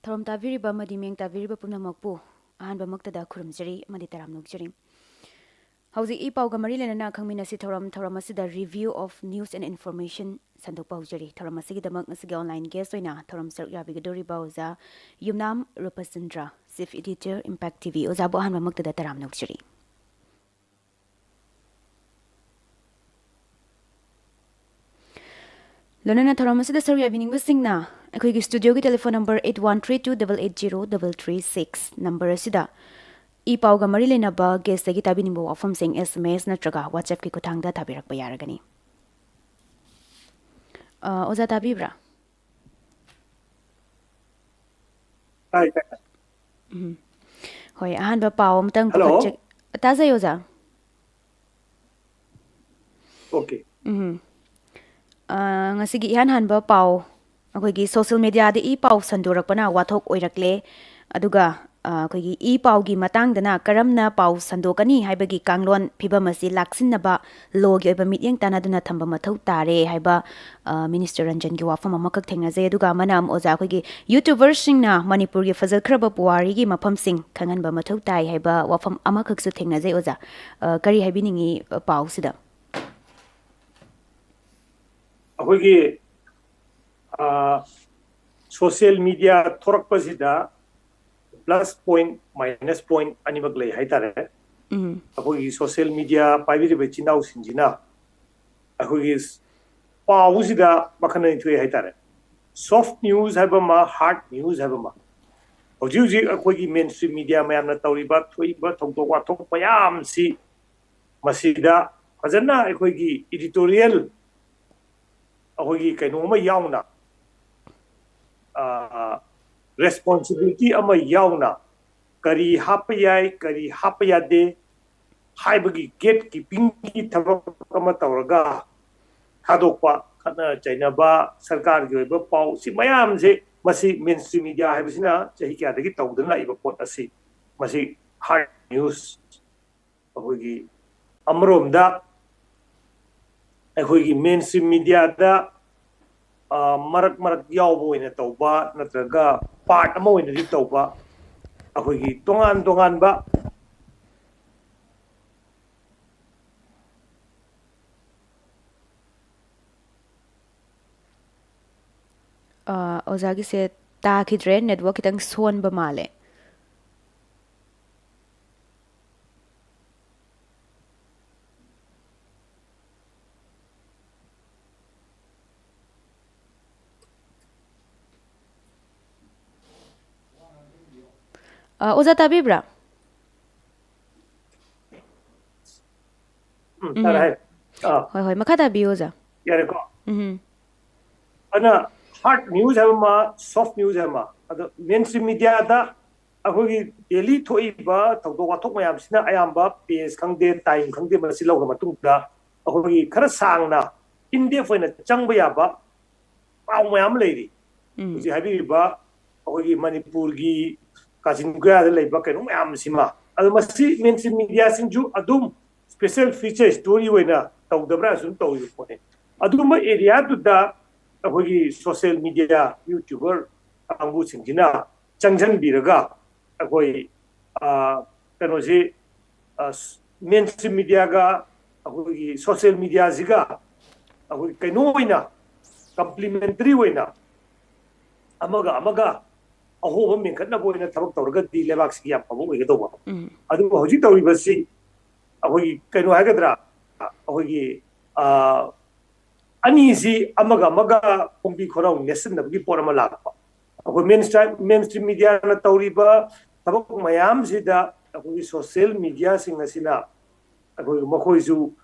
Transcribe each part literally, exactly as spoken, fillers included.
ꯊꯧꯔꯝ ꯇꯥꯕꯤꯔꯤꯕ ꯑꯃꯗꯤ ꯃꯤꯌꯦꯡ ꯇꯥꯕꯤꯔꯤꯕ ꯄꯨꯝꯅꯃꯛꯄꯨ ꯑꯍꯥꯟꯕꯃꯛꯇꯗ ꯈꯨꯔꯨꯝꯖꯔꯤ ꯑꯃꯗꯤ ꯇꯔꯥꯝꯅ ꯑꯣꯛꯆꯔꯤ꯫ ꯍꯧꯖꯤꯛ ꯏ ꯄꯥꯎꯒ ꯃꯔꯤ ꯂꯩꯅꯅ ꯈꯪꯃꯤꯟꯅꯁꯤ꯫ ꯊꯧꯔꯝ ꯊꯧꯔꯝ ꯑꯁꯤꯗ Review of News and Information ꯁꯟꯗꯣꯛꯄ ꯍꯧꯖꯔꯤ꯫ ꯊꯧꯔꯝ ꯑꯁꯤꯒꯤꯗꯃꯛ ꯉꯁꯤꯒꯤ online guest ꯑꯣꯏꯅ ꯊꯧꯔꯝ ꯁꯔꯨꯛ ꯌꯥꯕꯤꯒꯗꯧꯔꯤꯕ ꯑꯣꯖꯥ ꯌꯨꯝꯅꯥꯝ ꯔꯨꯄꯆꯟꯗ꯭ꯔ, Chief Editor, Impact T V꯫ ꯑꯣꯖꯥꯕꯨ ꯑꯍꯥꯟꯕꯃꯛꯇꯗ ꯇꯔꯥꯝꯅ ꯑꯣꯛꯆꯔꯤ꯫ ꯂꯣꯏꯅꯅ ꯊꯧꯔꯝ ꯑꯁꯤꯗ ꯁꯔꯨꯛ ꯌꯥꯕꯤꯅꯤꯡꯕꯁꯤꯡꯅ ꯑꯩꯈꯣꯏꯒꯤ studioꯒꯤ telephone number eight one three two double eight zero double three six number ꯑꯁꯤꯗ ꯏ ꯄꯥꯎꯒ ꯃꯔꯤ ꯂꯩꯅꯕ guestꯇꯒꯤ ꯇꯥꯕꯤꯅꯤꯡꯕ ꯋꯥꯐꯝꯁꯤꯡ S M S ꯅꯠꯇ꯭ꯔꯒ WhatsAppꯀꯤ ꯈꯨꯠꯊꯥꯡꯗ ꯊꯥꯕꯤꯔꯛꯄ ꯌꯥꯔꯒꯅꯤ꯫ ꯑ, ꯑꯣꯖꯥ ꯇꯥꯕꯤꯕ꯭ꯔꯥ? ꯇꯥꯏ, ꯇꯥꯏ꯫ ꯎꯝ꯫ ꯍꯣꯏ, ꯑꯍꯥꯟꯕ ꯄꯥꯎ ꯑꯃꯇꯪ Hello꯫ ꯄꯨꯈꯠꯆ-, ꯇꯥꯖꯩ ꯑꯣꯖꯥ꯫ Okay꯫ ꯎꯝ꯫ ꯑ, ꯉꯁꯤꯒꯤ ꯏꯍꯥꯟ ꯍꯥꯟꯕ ꯄꯥꯎ, ꯑꯩꯈꯣꯏꯒꯤ social mediaꯗ ꯏ ꯄꯥꯎ ꯁꯟꯗꯣꯔꯛꯄꯅ ꯋꯥꯊꯣꯛ ꯑꯣꯏꯔꯛꯂꯦ꯫ ꯑꯗꯨꯒ, ꯑ, ꯑꯩꯈꯣꯏꯒꯤ ꯏ ꯄꯥꯎꯒꯤ ꯃꯇꯥꯡꯗꯅ ꯀꯔꯝꯅ ꯄꯥꯎ ꯁꯟꯗꯣꯛꯀꯅꯤ ꯍꯥꯏꯕꯒꯤ ꯀꯥꯡꯂꯣꯟ ꯐꯤꯕꯝ ꯑꯁꯤ ꯂꯥꯛꯁꯤꯟꯅꯕ lawꯒꯤ ꯑꯣꯏꯕ ꯃꯤꯠꯌꯦꯡ ꯇꯥꯟꯅꯗꯨꯅ ꯊꯝꯕ ꯃꯊꯧ ꯇꯥꯔꯦ ꯍꯥꯏꯕ, ꯑ, Minister ꯔꯟꯖꯟꯒꯤ ꯋꯥꯐꯝ ꯑꯃꯈꯛ ꯊꯦꯡꯅꯖꯩ꯫ ꯑꯗꯨꯒ ꯑꯃꯅ ꯑꯃꯨꯛ ꯑꯣꯖꯥ ꯑꯩꯈꯣꯏꯒꯤ YouTuberꯁꯤꯡꯅ ꯃꯅꯤꯄꯨꯔꯒꯤ ꯐꯖꯈ꯭ꯔꯕ ꯄꯨꯋꯥꯔꯤꯒꯤ ꯃꯐꯝꯁꯤꯡ ꯈꯪꯍꯟꯕ ꯃꯊꯧ ꯇꯥꯏ ꯍꯥꯏꯕ ꯋꯥꯐꯝ ꯑꯃꯈꯛꯁꯨ ꯊꯦꯡꯅꯖꯩ ꯑꯣꯖꯥ꯫ ꯑ, ꯀꯔꯤ ꯍꯥꯏꯕꯤꯅꯤꯡꯉꯤ, ꯑ, ꯄꯥꯎꯁꯤꯗ? ꯑꯩꯈꯣꯏꯒꯤ, ꯑ, social media ꯊꯣꯔꯛꯄꯁꯤꯗ plus point, minus point ꯑꯅꯤꯃꯛ ꯂꯩ ꯍꯥꯏꯇꯥꯔꯦ꯫ ꯎꯝ꯫ ꯑꯩꯈꯣꯏꯒꯤ social media ꯄꯥꯏꯕꯤꯔꯤꯕ ꯏꯆꯤꯟ ꯏꯅꯥꯎꯁꯤꯡꯁꯤꯅ ꯑꯩꯈꯣꯏꯒꯤ ꯄꯥꯎꯁꯤꯗ ꯃꯈꯜ ꯑꯅꯤ ꯊꯣꯛꯑꯦ ꯍꯥꯏꯇꯥꯔꯦ꯫ Soft news ꯍꯥꯏꯕ ꯑꯃ, hard news ꯍꯥꯏꯕ ꯑꯃ꯫ ꯍꯧꯖꯤꯛ ꯍꯧꯖꯤꯛ ꯑꯩꯈꯣꯏꯒꯤ mainstream media ꯃꯌꯥꯝꯅ ꯇꯧꯔꯤꯕ, ꯊꯣꯛꯏꯕ ꯊꯧꯗꯣꯛ ꯋꯥꯊꯣꯛ ꯃꯌꯥꯝꯁꯤ ꯃꯁꯤꯗ ꯐꯖꯅ ꯑꯩꯈꯣꯏꯒꯤ editorial, ꯑꯩꯈꯣꯏꯒꯤ ꯀꯩꯅꯣ ꯑꯃ ꯌꯥꯎꯅ, ꯑ, responsibility ꯑꯃ ꯌꯥꯎꯅ ꯀꯔꯤ ꯍꯥꯞꯄ ꯌꯥꯏ, ꯀꯔꯤ ꯍꯥꯞꯄ ꯌꯥꯗꯦ ꯍꯥꯏꯕꯒꯤ gate keepingꯒꯤ ꯊꯕꯛ ꯑꯃ ꯇꯧꯔꯒ ꯊꯥꯗꯣꯛꯄ, ꯈꯠꯅ ꯆꯩꯅꯕ, ꯁꯔꯀꯥꯔꯒꯤ ꯑꯣꯏꯕ ꯄꯥꯎ, ꯁꯤ ꯃꯌꯥꯝꯁꯦ, ꯃꯁꯤ mainstream media ꯍꯥꯏꯕꯁꯤꯅ ꯆꯍꯤ ꯀꯌꯥꯗꯒꯤ ꯇꯧꯗꯨꯅ ꯂꯥꯛꯏꯕ ꯄꯣꯠ ꯑꯁꯤ, ꯃꯁꯤ hard news꯫ ꯑꯩꯈꯣꯏꯒꯤ ꯑꯃꯔꯣꯝꯗ ꯑꯩꯈꯣꯏꯒꯤ mainstream mediaꯗ, ꯑ, ꯃꯔꯛ ꯃꯔꯛ ꯌꯥꯎꯕ ꯑꯣꯏꯅ ꯇꯧꯕ ꯅꯠꯇ꯭ꯔꯒ ꯄꯥꯔꯠ ꯑꯃ ꯑꯣꯏꯅꯗꯤ ꯇꯧꯕ, ꯑꯩꯈꯣꯏꯒꯤ ꯇꯣꯉꯥꯟ ꯇꯣꯉꯥꯟꯕ ꯑ, ꯑꯣꯖꯥꯒꯤꯁꯦ ꯇꯥꯈꯤꯗ꯭ꯔꯦ, ꯅꯦꯠꯋꯥꯛ ꯈꯤꯇꯪ ꯁꯣꯟꯕ ꯃꯥꯜꯂꯦ꯫ ꯑ, ꯑꯣꯖꯥ ꯇꯥꯕꯤꯕ꯭ꯔꯥ? ꯎꯝ, ꯎꯝ꯫ ꯇꯥꯔꯦ ꯍꯥꯏ꯫ ꯑꯥ꯫ ꯍꯣꯏ, ꯍꯣꯏ, ꯃꯈꯥ ꯇꯥꯕꯤꯌꯨ, ꯑꯣꯖꯥ꯫ ꯌꯥꯔꯦꯀꯣ? ꯎꯝ꯫ ꯑꯗꯨꯅ ꯍꯥꯔꯗ ꯅ꯭ꯌꯨꯁ ꯍꯥꯏꯕ ꯑꯃ, ꯁꯣꯐ ꯅ꯭ꯌꯨꯁ ꯍꯥꯏꯕ ꯑꯃ, ꯑꯗꯣ ꯃꯦꯟ ꯁ꯭ꯇ꯭ꯔꯤꯝ ꯃꯤꯗꯤꯌꯥꯗ ꯑꯩꯈꯣꯏꯒꯤ ꯗꯦꯂꯤ ꯊꯣꯛꯏꯕ ꯊꯧꯗꯣꯛ ꯋꯥꯊꯣꯛ ꯃꯌꯥꯝꯁꯤꯅ ꯑꯌꯥꯝꯕ ꯄꯦꯖ ꯈꯪꯗꯦ, ꯇꯥꯏꯝ ꯈꯪꯗꯦ, ꯃꯁꯤ ꯂꯧꯈ꯭ꯔ ꯃꯇꯨꯡꯗ ꯑꯩꯈꯣꯏꯒꯤ ꯈꯔ ꯁꯥꯡꯅ, ꯏꯟ ꯗꯦꯞ ꯑꯣꯏꯅ ꯆꯪꯕ ꯌꯥꯕ ꯄꯥꯎ ꯃꯌꯥꯝ ꯑꯃ ꯂꯩꯔꯤ꯫ ꯎꯝ꯫ ꯍꯧꯖꯤꯛ ꯍꯥꯏꯕꯤꯔꯤꯕ ꯑꯩꯈꯣꯏꯒꯤ ꯃꯅꯤꯄꯨꯔꯒꯤ ꯀꯥꯆꯤꯟ ꯀꯣꯌꯥꯗ ꯂꯩꯕ ꯀꯩꯅꯣ ꯃꯌꯥꯝꯁꯤꯃ, ꯑꯗꯣ ꯃꯁꯤ ꯃꯦꯟ ꯁ꯭ꯇ꯭ꯔꯤꯝ ꯃꯤꯗꯤꯌꯥꯁꯤꯡꯁꯨ ꯑꯗꯨꯝ ꯁ꯭ꯄꯦꯁꯦꯜ ꯐꯤꯆꯔ ꯁ꯭ꯇꯣꯔꯤ ꯑꯣꯏꯅ ꯇꯧꯗꯕ꯭ꯔꯥ ꯁꯨꯝ ꯇꯧꯔꯤꯕ ꯄꯣꯠꯅꯤ꯫ ꯑꯗꯨꯝꯕ ꯑꯦꯔꯤꯌꯥꯗꯨꯗ ꯑꯩꯈꯣꯏꯒꯤ ꯁꯣꯁꯤꯌꯦꯜ ꯃꯤꯗꯤꯌꯥ ꯌꯨꯇ꯭ꯌꯨꯕꯔ ꯀꯥꯡꯕꯨꯁꯤꯡꯁꯤꯅ ꯆꯪꯁꯤꯟꯕꯤꯔꯒ ꯑꯩꯈꯣꯏ, ꯑ, ꯀꯩꯅꯣꯁꯤ, ꯑ, ꯃꯦꯟ ꯁ꯭ꯇ꯭ꯔꯤꯝ ꯃꯤꯗꯤꯌꯥꯒ ꯑꯩꯈꯣꯏꯒꯤ ꯁꯣꯁꯤꯌꯦꯜ ꯃꯤꯗꯤꯌꯥꯁꯤꯒ ꯑꯩꯈꯣꯏ ꯀꯩꯅꯣ ꯑꯣꯏꯅ, ꯀꯝꯄ꯭ꯂꯤꯃꯦꯟꯇꯔꯤ ꯑꯣꯏꯅ ꯑꯃꯒ ꯑꯃꯒ ꯑꯍꯣꯕ ꯃꯦꯟꯈꯠꯅꯕ ꯑꯣꯏꯅ ꯊꯕꯛ ꯇꯧꯔꯒꯗꯤ ꯂꯩꯕꯥꯛꯁꯤꯒꯤ ꯌꯥꯝ ꯐꯕ ꯑꯣꯏꯒꯗꯧꯕ꯫ ꯎꯝ꯫ ꯑꯗꯨꯕꯨ ꯍꯧꯖꯤꯛ ꯇꯧꯔꯤꯕꯁꯤ ꯑꯩꯈꯣꯏꯒꯤ ꯀꯩꯅꯣ ꯍꯥꯏꯒꯗ꯭ꯔꯥ, ꯑꯩꯈꯣꯏꯒꯤ, ꯑ, ꯑꯅꯤꯁꯤ ꯑꯃꯒ ꯑꯃꯒ ꯈꯣꯡꯕꯤ ꯈꯣꯡꯅꯥꯎ ꯅꯦꯠꯁꯤꯟꯅꯕꯒꯤ ꯄꯣꯠ ꯑꯃ ꯂꯥꯛꯄ꯫ ꯑꯩꯈꯣꯏ ꯃꯦꯟ ꯁ꯭ꯇ꯭ꯔꯤꯝ, ꯃꯦꯟ ꯁ꯭ꯇ꯭ꯔꯤꯝ ꯃꯤꯗꯤꯌꯥꯅ ꯇꯧꯔꯤꯕ ꯊꯕꯛ ꯃꯌꯥꯝꯁꯤꯗ ꯑꯩꯈꯣꯏꯒꯤ ꯁꯣꯁꯤꯌꯦꯜ ꯃꯤꯗꯤꯌꯥꯁꯤꯡ ꯑꯁꯤꯅ ꯑꯩꯈꯣꯏ, ꯃꯈꯣꯏꯁꯨ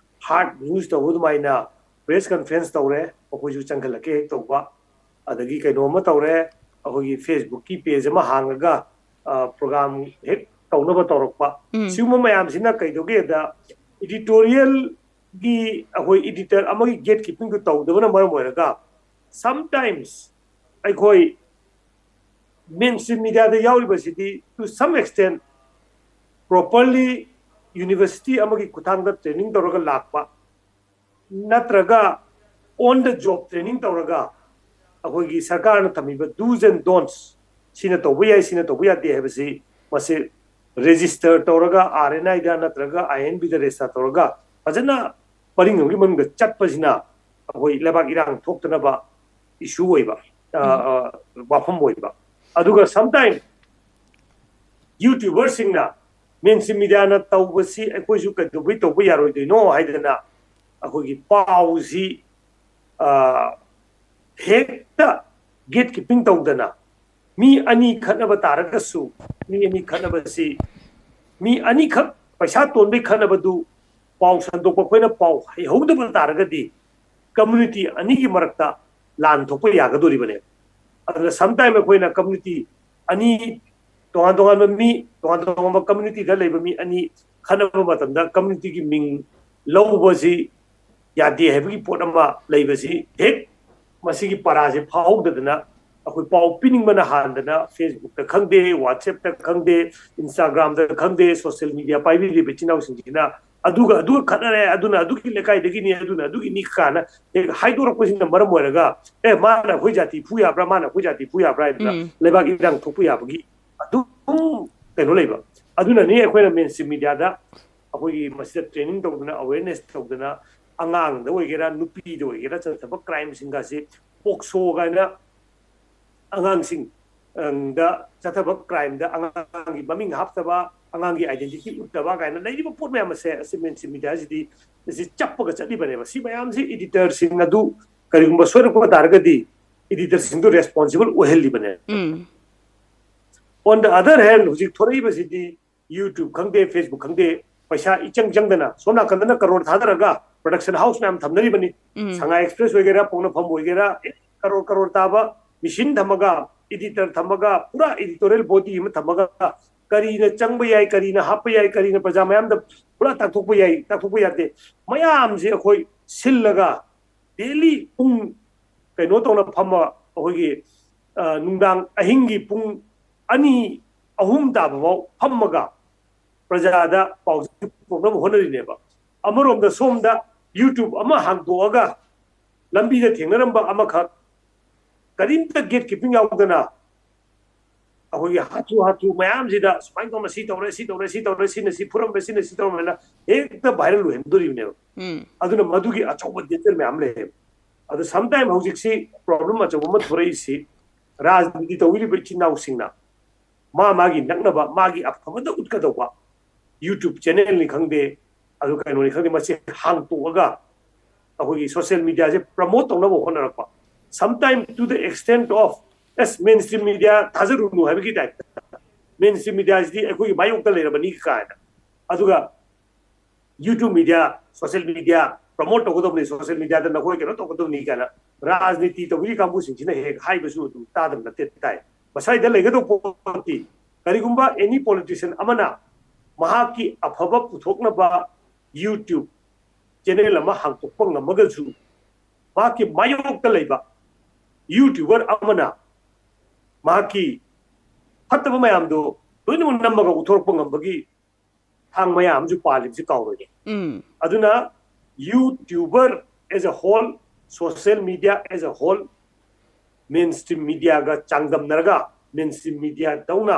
ꯍꯥꯔꯗ ꯅ꯭ꯌꯨꯁ ꯇꯧꯕ ꯑꯗꯨꯃꯥꯏꯅ ꯄ꯭ꯔꯦꯁ ꯀꯟꯐ꯭ꯔꯦꯟꯁ ꯇꯧꯔꯦ, ꯃꯈꯣꯏꯁꯨ ꯆꯪꯈꯠꯂꯛꯀꯦ ꯍꯦꯛ ꯇꯧꯕ, ꯑꯗꯒꯤ ꯀꯩꯅꯣꯝꯃ ꯇꯧꯔꯦ, ꯑꯩꯈꯣꯏꯒꯤ ꯐꯦꯁꯕꯨꯛꯀꯤ ꯄꯦꯖ ꯑꯃ ꯍꯥꯡꯉꯒ, ꯑ, ꯄ꯭ꯔꯣꯒ꯭ꯔꯥꯝ ꯍꯦꯛ ꯇꯧꯅꯕ ꯇꯧꯔꯛꯄ꯫ ꯎꯝ꯫ ꯁꯤꯒꯨꯝꯕ ꯃꯌꯥꯝꯁꯤꯅ ꯀꯩꯗꯧꯒꯦꯗ, ꯏꯗꯤꯇꯣꯔꯤꯌꯦꯜꯒꯤ ꯑꯩꯈꯣꯏ ꯏꯗꯤꯇꯔ ꯑꯃꯒꯤ ꯒꯦꯠ ꯀꯤꯄꯤꯡꯗꯨ ꯇꯧꯗꯕꯅ ꯃꯔꯝ ꯑꯣꯏꯔꯒ, sometimes ꯑꯩꯈꯣꯏ ꯃꯦꯟ ꯁ꯭ꯇ꯭ꯔꯤꯝ ꯃꯤꯗꯤꯌꯥꯗ ꯌꯥꯎꯔꯤꯕꯁꯤꯗꯤ to some extent properly university ꯑꯃꯒꯤ ꯈꯨꯠꯊꯥꯡꯗ ꯇ꯭ꯔꯦꯅꯤꯡ ꯇꯧꯔꯒ ꯂꯥꯛꯄ, ꯅꯠꯇ꯭ꯔꯒ on the job training ꯇꯧꯔꯒ ꯑꯩꯈꯣꯏꯒꯤ ꯁꯔꯀꯥꯔꯅ ꯊꯝꯃꯤꯕ do's and don'ts ꯁꯤꯅ ꯇꯧꯕ ꯌꯥꯏ, ꯁꯤꯅ ꯇꯧꯕ ꯌꯥꯗꯦ ꯍꯥꯏꯕꯁꯤ ꯃꯁꯤ register ꯇꯧꯔꯒ, R N I ꯗ ꯅꯠꯇ꯭ꯔꯒ I N B the register ꯇꯧꯔꯒ ꯐꯖꯅ ꯄꯔꯤꯡ ꯑꯃꯒꯤ ꯃꯅꯨꯡꯗ ꯆꯠꯄꯁꯤꯅ ꯑꯩꯈꯣꯏ ꯂꯩꯕꯥꯛ ꯏꯔꯥꯡ ꯊꯣꯛꯇꯅꯕ issue ꯑꯣꯏꯕ, ꯑ, ꯑ, ꯋꯥꯐꯝ ꯑꯣꯏꯕ꯫ ꯑꯗꯨꯒ sometime YouTuberꯁꯤꯡꯅ mainstream mediaꯅ ꯇꯧꯕꯁꯤ ꯑꯩꯈꯣꯏꯁꯨ ꯀꯩꯗꯧꯕꯩ ꯇꯧꯕ ꯌꯥꯔꯣꯏꯗꯣꯏꯅꯣ ꯍꯥꯏꯗꯅ ꯑꯩꯈꯣꯏꯒꯤ ꯄꯥꯎꯁꯤ, ꯑ, ꯍꯦꯛꯇ gatekeeping ꯇꯧꯗꯅ ꯃꯤ ꯑꯅꯤ ꯈꯠꯅꯕ ꯇꯥꯔꯒꯁꯨ, ꯃꯤ ꯑꯅꯤ ꯈꯠꯅꯕꯁꯤ, ꯃꯤ ꯑꯅꯤꯈꯛ ꯄꯩꯁꯥ ꯇꯣꯟꯕꯩ ꯈꯠꯅꯕꯗꯨ ꯄꯥꯎ ꯁꯟꯗꯣꯛꯄ ꯑꯩꯈꯣꯏꯅ ꯄꯥꯎ ꯍꯩꯍꯧꯗꯕ ꯇꯥꯔꯒꯗꯤ community ꯑꯅꯤꯒꯤ ꯃꯔꯛꯇ ꯂꯥꯟ ꯊꯣꯛꯄ ꯌꯥꯒꯗꯣꯔꯤꯕꯅꯦ꯫ ꯑꯗꯨꯅ sometime ꯑꯩꯈꯣꯏꯅ community ꯑꯅꯤ, ꯇꯣꯉꯥꯟ ꯇꯣꯉꯥꯟꯕ ꯃꯤ, ꯇꯣꯉꯥꯟ ꯇꯣꯉꯥꯟꯕ communityꯗ ꯂꯩꯕ ꯃꯤ ꯑꯅꯤ ꯈꯠꯅꯕ ꯃꯇꯝꯗ communityꯒꯤ ꯃꯤꯡ ꯂꯧꯕꯁꯤ ꯌꯥꯗꯦ ꯍꯥꯏꯕꯒꯤ ꯄꯣꯠ ꯑꯃ ꯂꯩꯕꯁꯤ ꯍꯦꯛ ꯃꯁꯤꯒꯤ ꯄꯔꯥꯁꯦ ꯐꯥꯍꯧꯗꯗꯅ ꯑꯩꯈꯣꯏ ꯄꯥꯎ ꯄꯤꯅꯤꯡꯕꯅ ꯍꯥꯟꯗꯅ Facebookꯇ ꯈꯪꯗꯦ, WhatsAppꯇ ꯈꯪꯗꯦ, Instagramꯗ ꯈꯪꯗꯦ, social media ꯄꯥꯏꯕꯤꯔꯤꯕ ꯏꯆꯤꯟ ꯏꯅꯥꯎꯁꯤꯡꯁꯤꯅ ꯑꯗꯨꯒ ꯑꯗꯨꯒ ꯈꯠꯅꯔꯦ, ꯑꯗꯨꯅ ꯑꯗꯨꯒꯤ ꯂꯩꯀꯥꯏꯗꯒꯤꯅꯤ, ꯑꯗꯨꯅ ꯑꯗꯨꯒꯤꯅꯤ ꯀꯥꯏꯅ ꯍꯦꯛ ꯍꯥꯏꯗꯣꯔꯛꯄꯁꯤꯅ ꯃꯔꯝ ꯑꯣꯏꯔꯒ, "ꯑꯦ, ꯃꯥꯅ ꯑꯩꯈꯣꯏ ꯖꯥꯇꯤ ꯐꯨ ꯌꯥꯕ꯭ꯔꯥ, ꯃꯥꯅ ꯑꯩꯈꯣꯏ ꯖꯥꯇꯤ ꯐꯨ ꯌꯥꯕ꯭ꯔꯥ?" ꯍꯥꯏꯗꯅ ꯎꯝ꯫ ꯂꯩꯕꯥꯛ ꯏꯔꯥꯡ ꯊꯣꯛꯄ ꯌꯥꯕꯒꯤ ꯑꯗꯨꯝ ꯀꯩꯅꯣ ꯂꯩꯕ꯫ ꯑꯗꯨꯅꯅꯤ ꯑꯩꯈꯣꯏꯅ mainstream mediaꯗ ꯑꯩꯈꯣꯏꯒꯤ ꯃꯁꯤꯗ training ꯇꯧꯗꯅ, awareness ꯇꯧꯗꯅ, ꯑꯉꯥꯡꯗ ꯑꯣꯏꯒꯦꯔꯥ, ꯅꯨꯄꯤꯗ ꯑꯣꯏꯒꯦꯔꯥ, ꯆꯠꯊꯕ crimeꯁꯤꯡꯒꯁꯤ POCSO ꯀꯥꯏꯅ ꯑꯉꯥꯡꯁꯤꯡ, ꯑꯪ, ꯗ ꯆꯠꯊꯕ crimeꯗ ꯑꯉꯥꯡꯒꯤ ꯃꯃꯤꯡ ꯍꯥꯞꯇꯕ, ꯑꯉꯥꯡꯒꯤ identity ꯎꯠꯇꯕ ꯀꯥꯏꯅ ꯂꯩꯔꯤꯕ ꯄꯣꯠ ꯃꯌꯥꯝ ꯑꯁꯦ ꯑꯁꯤ mainstream mediaꯁꯤꯗꯤ ꯑꯁꯤ ꯆꯞꯄꯒ ꯆꯠꯂꯤꯕꯅꯦꯕ꯫ ꯁꯤ ꯃꯌꯥꯝꯁꯤ editorꯁꯤꯡ ꯑꯗꯨ ꯀꯔꯤꯒꯨꯝꯕ ꯁꯣꯏꯔꯛꯄ ꯇꯥꯔꯒꯗꯤ editorꯁꯤꯡꯗꯨ responsible ꯑꯣꯏꯍꯜꯂꯤꯕꯅꯦ꯫ Um. On the other hand, ꯍꯧꯖꯤꯛ ꯊꯣꯔꯛꯏꯕꯁꯤꯗꯤ YouTube ꯈꯪꯗꯦ, Facebook ꯈꯪꯗꯦ, ꯄꯩꯁꯥ ꯏꯆꯪ ꯆꯪꯗꯅ ꯁꯣꯝ ꯅꯥꯀꯟꯗꯅ ꯀꯔꯣꯔ ꯊꯥꯗꯔꯒ production house ꯃꯌꯥꯝ ꯊꯝꯅꯔꯤꯕꯅꯤ꯫ ꯎꯝ꯫ ꯁꯉꯥꯏ Express ꯑꯣꯏꯒꯦꯔꯥ, ꯄꯣꯛꯅꯐꯝ ꯑꯣꯏꯒꯦꯔꯥ, ꯑꯦ, ꯀꯔꯣꯔ ꯀꯔꯣꯔ ꯇꯥꯕ machine ꯊꯝꯃꯒ, editor ꯊꯝꯃꯒ, ꯄꯨꯔꯥ editorial body ꯑꯃ ꯊꯝꯃꯒ ꯀꯔꯤꯅ ꯆꯪꯕ ꯌꯥꯏ, ꯀꯔꯤꯅ ꯍꯥꯞꯄ ꯌꯥꯏ, ꯀꯔꯤꯅ ꯄ꯭ꯔꯖꯥ ꯃꯌꯥꯝꯗ ꯄꯨꯔꯥ ꯇꯥꯛꯊꯣꯛꯄ ꯌꯥꯏ, ꯇꯥꯛꯊꯣꯛꯄ ꯌꯥꯗꯦ, ꯃꯌꯥꯝꯁꯦ ꯑꯩꯈꯣꯏ ꯁꯤꯜꯂꯒ daily ꯄꯨꯡ ꯀꯩꯅꯣ ꯇꯧꯅ ꯐꯝꯃ ꯑꯩꯈꯣꯏꯒꯤ, ꯑ, ꯅꯨꯡꯗꯥꯡ ꯑꯍꯤꯡꯒꯤ ꯄꯨꯡ ꯑꯅꯤ, ꯑꯍꯨꯝ ꯇꯥꯕꯐꯥꯎ ꯐꯝꯃꯒ ꯄ꯭ꯔꯖꯥꯗ ꯄꯥꯎꯁꯦ ꯄꯨꯔꯛꯅꯕ ꯍꯣꯠꯅꯔꯤꯅꯦꯕ꯫ ꯑꯃꯔꯣꯝꯗ ꯁꯣꯝꯗ YouTube ꯑꯃ ꯍꯥꯡꯗꯣꯛꯑꯒ ꯂꯝꯕꯤꯗ ꯊꯦꯡꯅꯔꯝꯕ ꯑꯃꯈꯛ ꯀꯔꯤꯝꯇ gatekeeping ꯌꯥꯎꯗꯅ ꯑꯩꯈꯣꯏꯒꯤ ꯍꯥꯊꯨ ꯍꯥꯊꯨ ꯃꯌꯥꯝꯁꯤꯗ ꯁꯨꯃꯥꯏꯅ ꯇꯧꯅ ꯁꯤ ꯇꯧꯔꯦ, ꯁꯤ ꯇꯧꯔꯦ, ꯁꯤ ꯇꯧꯔꯦ, ꯁꯤꯅ ꯁꯤ ꯐꯨꯔꯝꯃꯦ, ꯁꯤꯅ ꯁꯤ ꯇꯧꯔꯝꯃꯦꯅ ꯍꯦꯛꯇ viral ꯑꯣꯏꯍꯟꯗꯣꯔꯤꯕꯅꯦꯕ꯫ ꯎꯝ ꯑꯗꯨꯅ ꯃꯗꯨꯒꯤ ꯑꯆꯧꯕ danger ꯃꯌꯥꯝ ꯂꯩꯌꯦꯕ꯫ ꯑꯗꯣ sometime ꯍꯧꯖꯤꯛꯁꯤ problem ꯑꯆꯧꯕ ꯑꯃ ꯊꯣꯔꯛꯏꯁꯤ, ꯔꯥꯖꯅꯤꯇꯤ ꯇꯧꯕꯤꯔꯤꯕ ꯏꯆꯤꯟ ꯏꯅꯥꯎꯁꯤꯡꯅ ꯃꯥ ꯃꯥꯒꯤ ꯅꯛꯅꯕ, ꯃꯥꯒꯤ ꯑꯐꯕꯗ ꯎꯠꯀꯗꯧꯕ YouTube channelꯅꯤ ꯈꯪꯗꯦ, ꯑꯗꯨ ꯀꯩꯅꯣꯅꯤ ꯈꯪꯗꯦ, ꯃꯁꯤ ꯍꯥꯡꯇꯣꯛꯑꯒ ꯑꯩꯈꯣꯏꯒꯤ social mediaꯁꯦ promote ꯇꯧꯅꯕ ꯍꯣꯠꯅꯔꯛꯄ, sometime to the extent of, ꯑꯁ, mainstream media ꯊꯥꯖꯔꯨꯅꯨ ꯍꯥꯏꯕꯒꯤ typeꯇ, mainstream mediaꯁꯤꯗꯤ ꯑꯩꯈꯣꯏꯒꯤ ꯃꯥꯌꯣꯛꯇ ꯂꯩꯔꯕꯅꯤ ꯀꯥꯏꯅ, ꯑꯗꯨꯒ YouTube media, social media promote ꯇꯧꯒꯗꯕꯅꯤ, social mediaꯗ ꯅꯈꯣꯏ ꯀꯩꯅꯣ ꯇꯧꯒꯗꯕꯅꯤ ꯀꯥꯏꯅ ꯔꯥꯖꯅꯤꯇꯤ ꯇꯧꯕꯤꯔꯤ ꯀꯥꯡꯕꯨꯁꯤꯡꯁꯤꯅ ꯍꯦꯛ ꯍꯥꯏꯕꯁꯨ ꯑꯗꯨꯝ ꯇꯥꯗꯕ ꯅꯠꯇꯦ, ꯇꯥꯏ꯫ ꯃꯁꯥꯏꯗ ꯂꯩꯒꯗꯧꯕ ꯄꯣꯠꯇꯤ, ꯀꯔꯤꯒꯨꯝꯕ any politician ꯑꯃꯅ ꯃꯍꯥꯛꯀꯤ ꯑꯐꯕ ꯄꯨꯊꯣꯛꯅꯕ YouTube channel ꯑꯃ ꯍꯥꯡꯇꯣꯛꯄ ꯉꯝꯃꯒꯁꯨ, ꯃꯍꯥꯛꯀꯤ ꯃꯥꯌꯣꯛꯇ ꯂꯩꯕ YouTuber ꯑꯃꯅ ꯃꯍꯥꯛꯀꯤ ꯐꯠꯇꯕ ꯃꯌꯥꯝꯗꯣ ꯂꯣꯏꯅꯃꯛ ꯅꯝꯃꯒ ꯎꯠꯊꯣꯔꯛꯄ ꯉꯝꯕꯒꯤ ꯊꯥꯡ ꯃꯌꯥꯝ ꯑꯃꯁꯨ ꯄꯥꯜꯂꯤꯕꯁꯤ ꯀꯥꯎꯔꯣꯏꯅꯦ꯫ ꯎꯝ ꯑꯗꯨꯅ YouTuber as a whole, social media as a whole, mainstream mediaꯒ ꯆꯥꯡꯗꯝꯅꯔꯒ mainstream mediaꯗꯧꯅ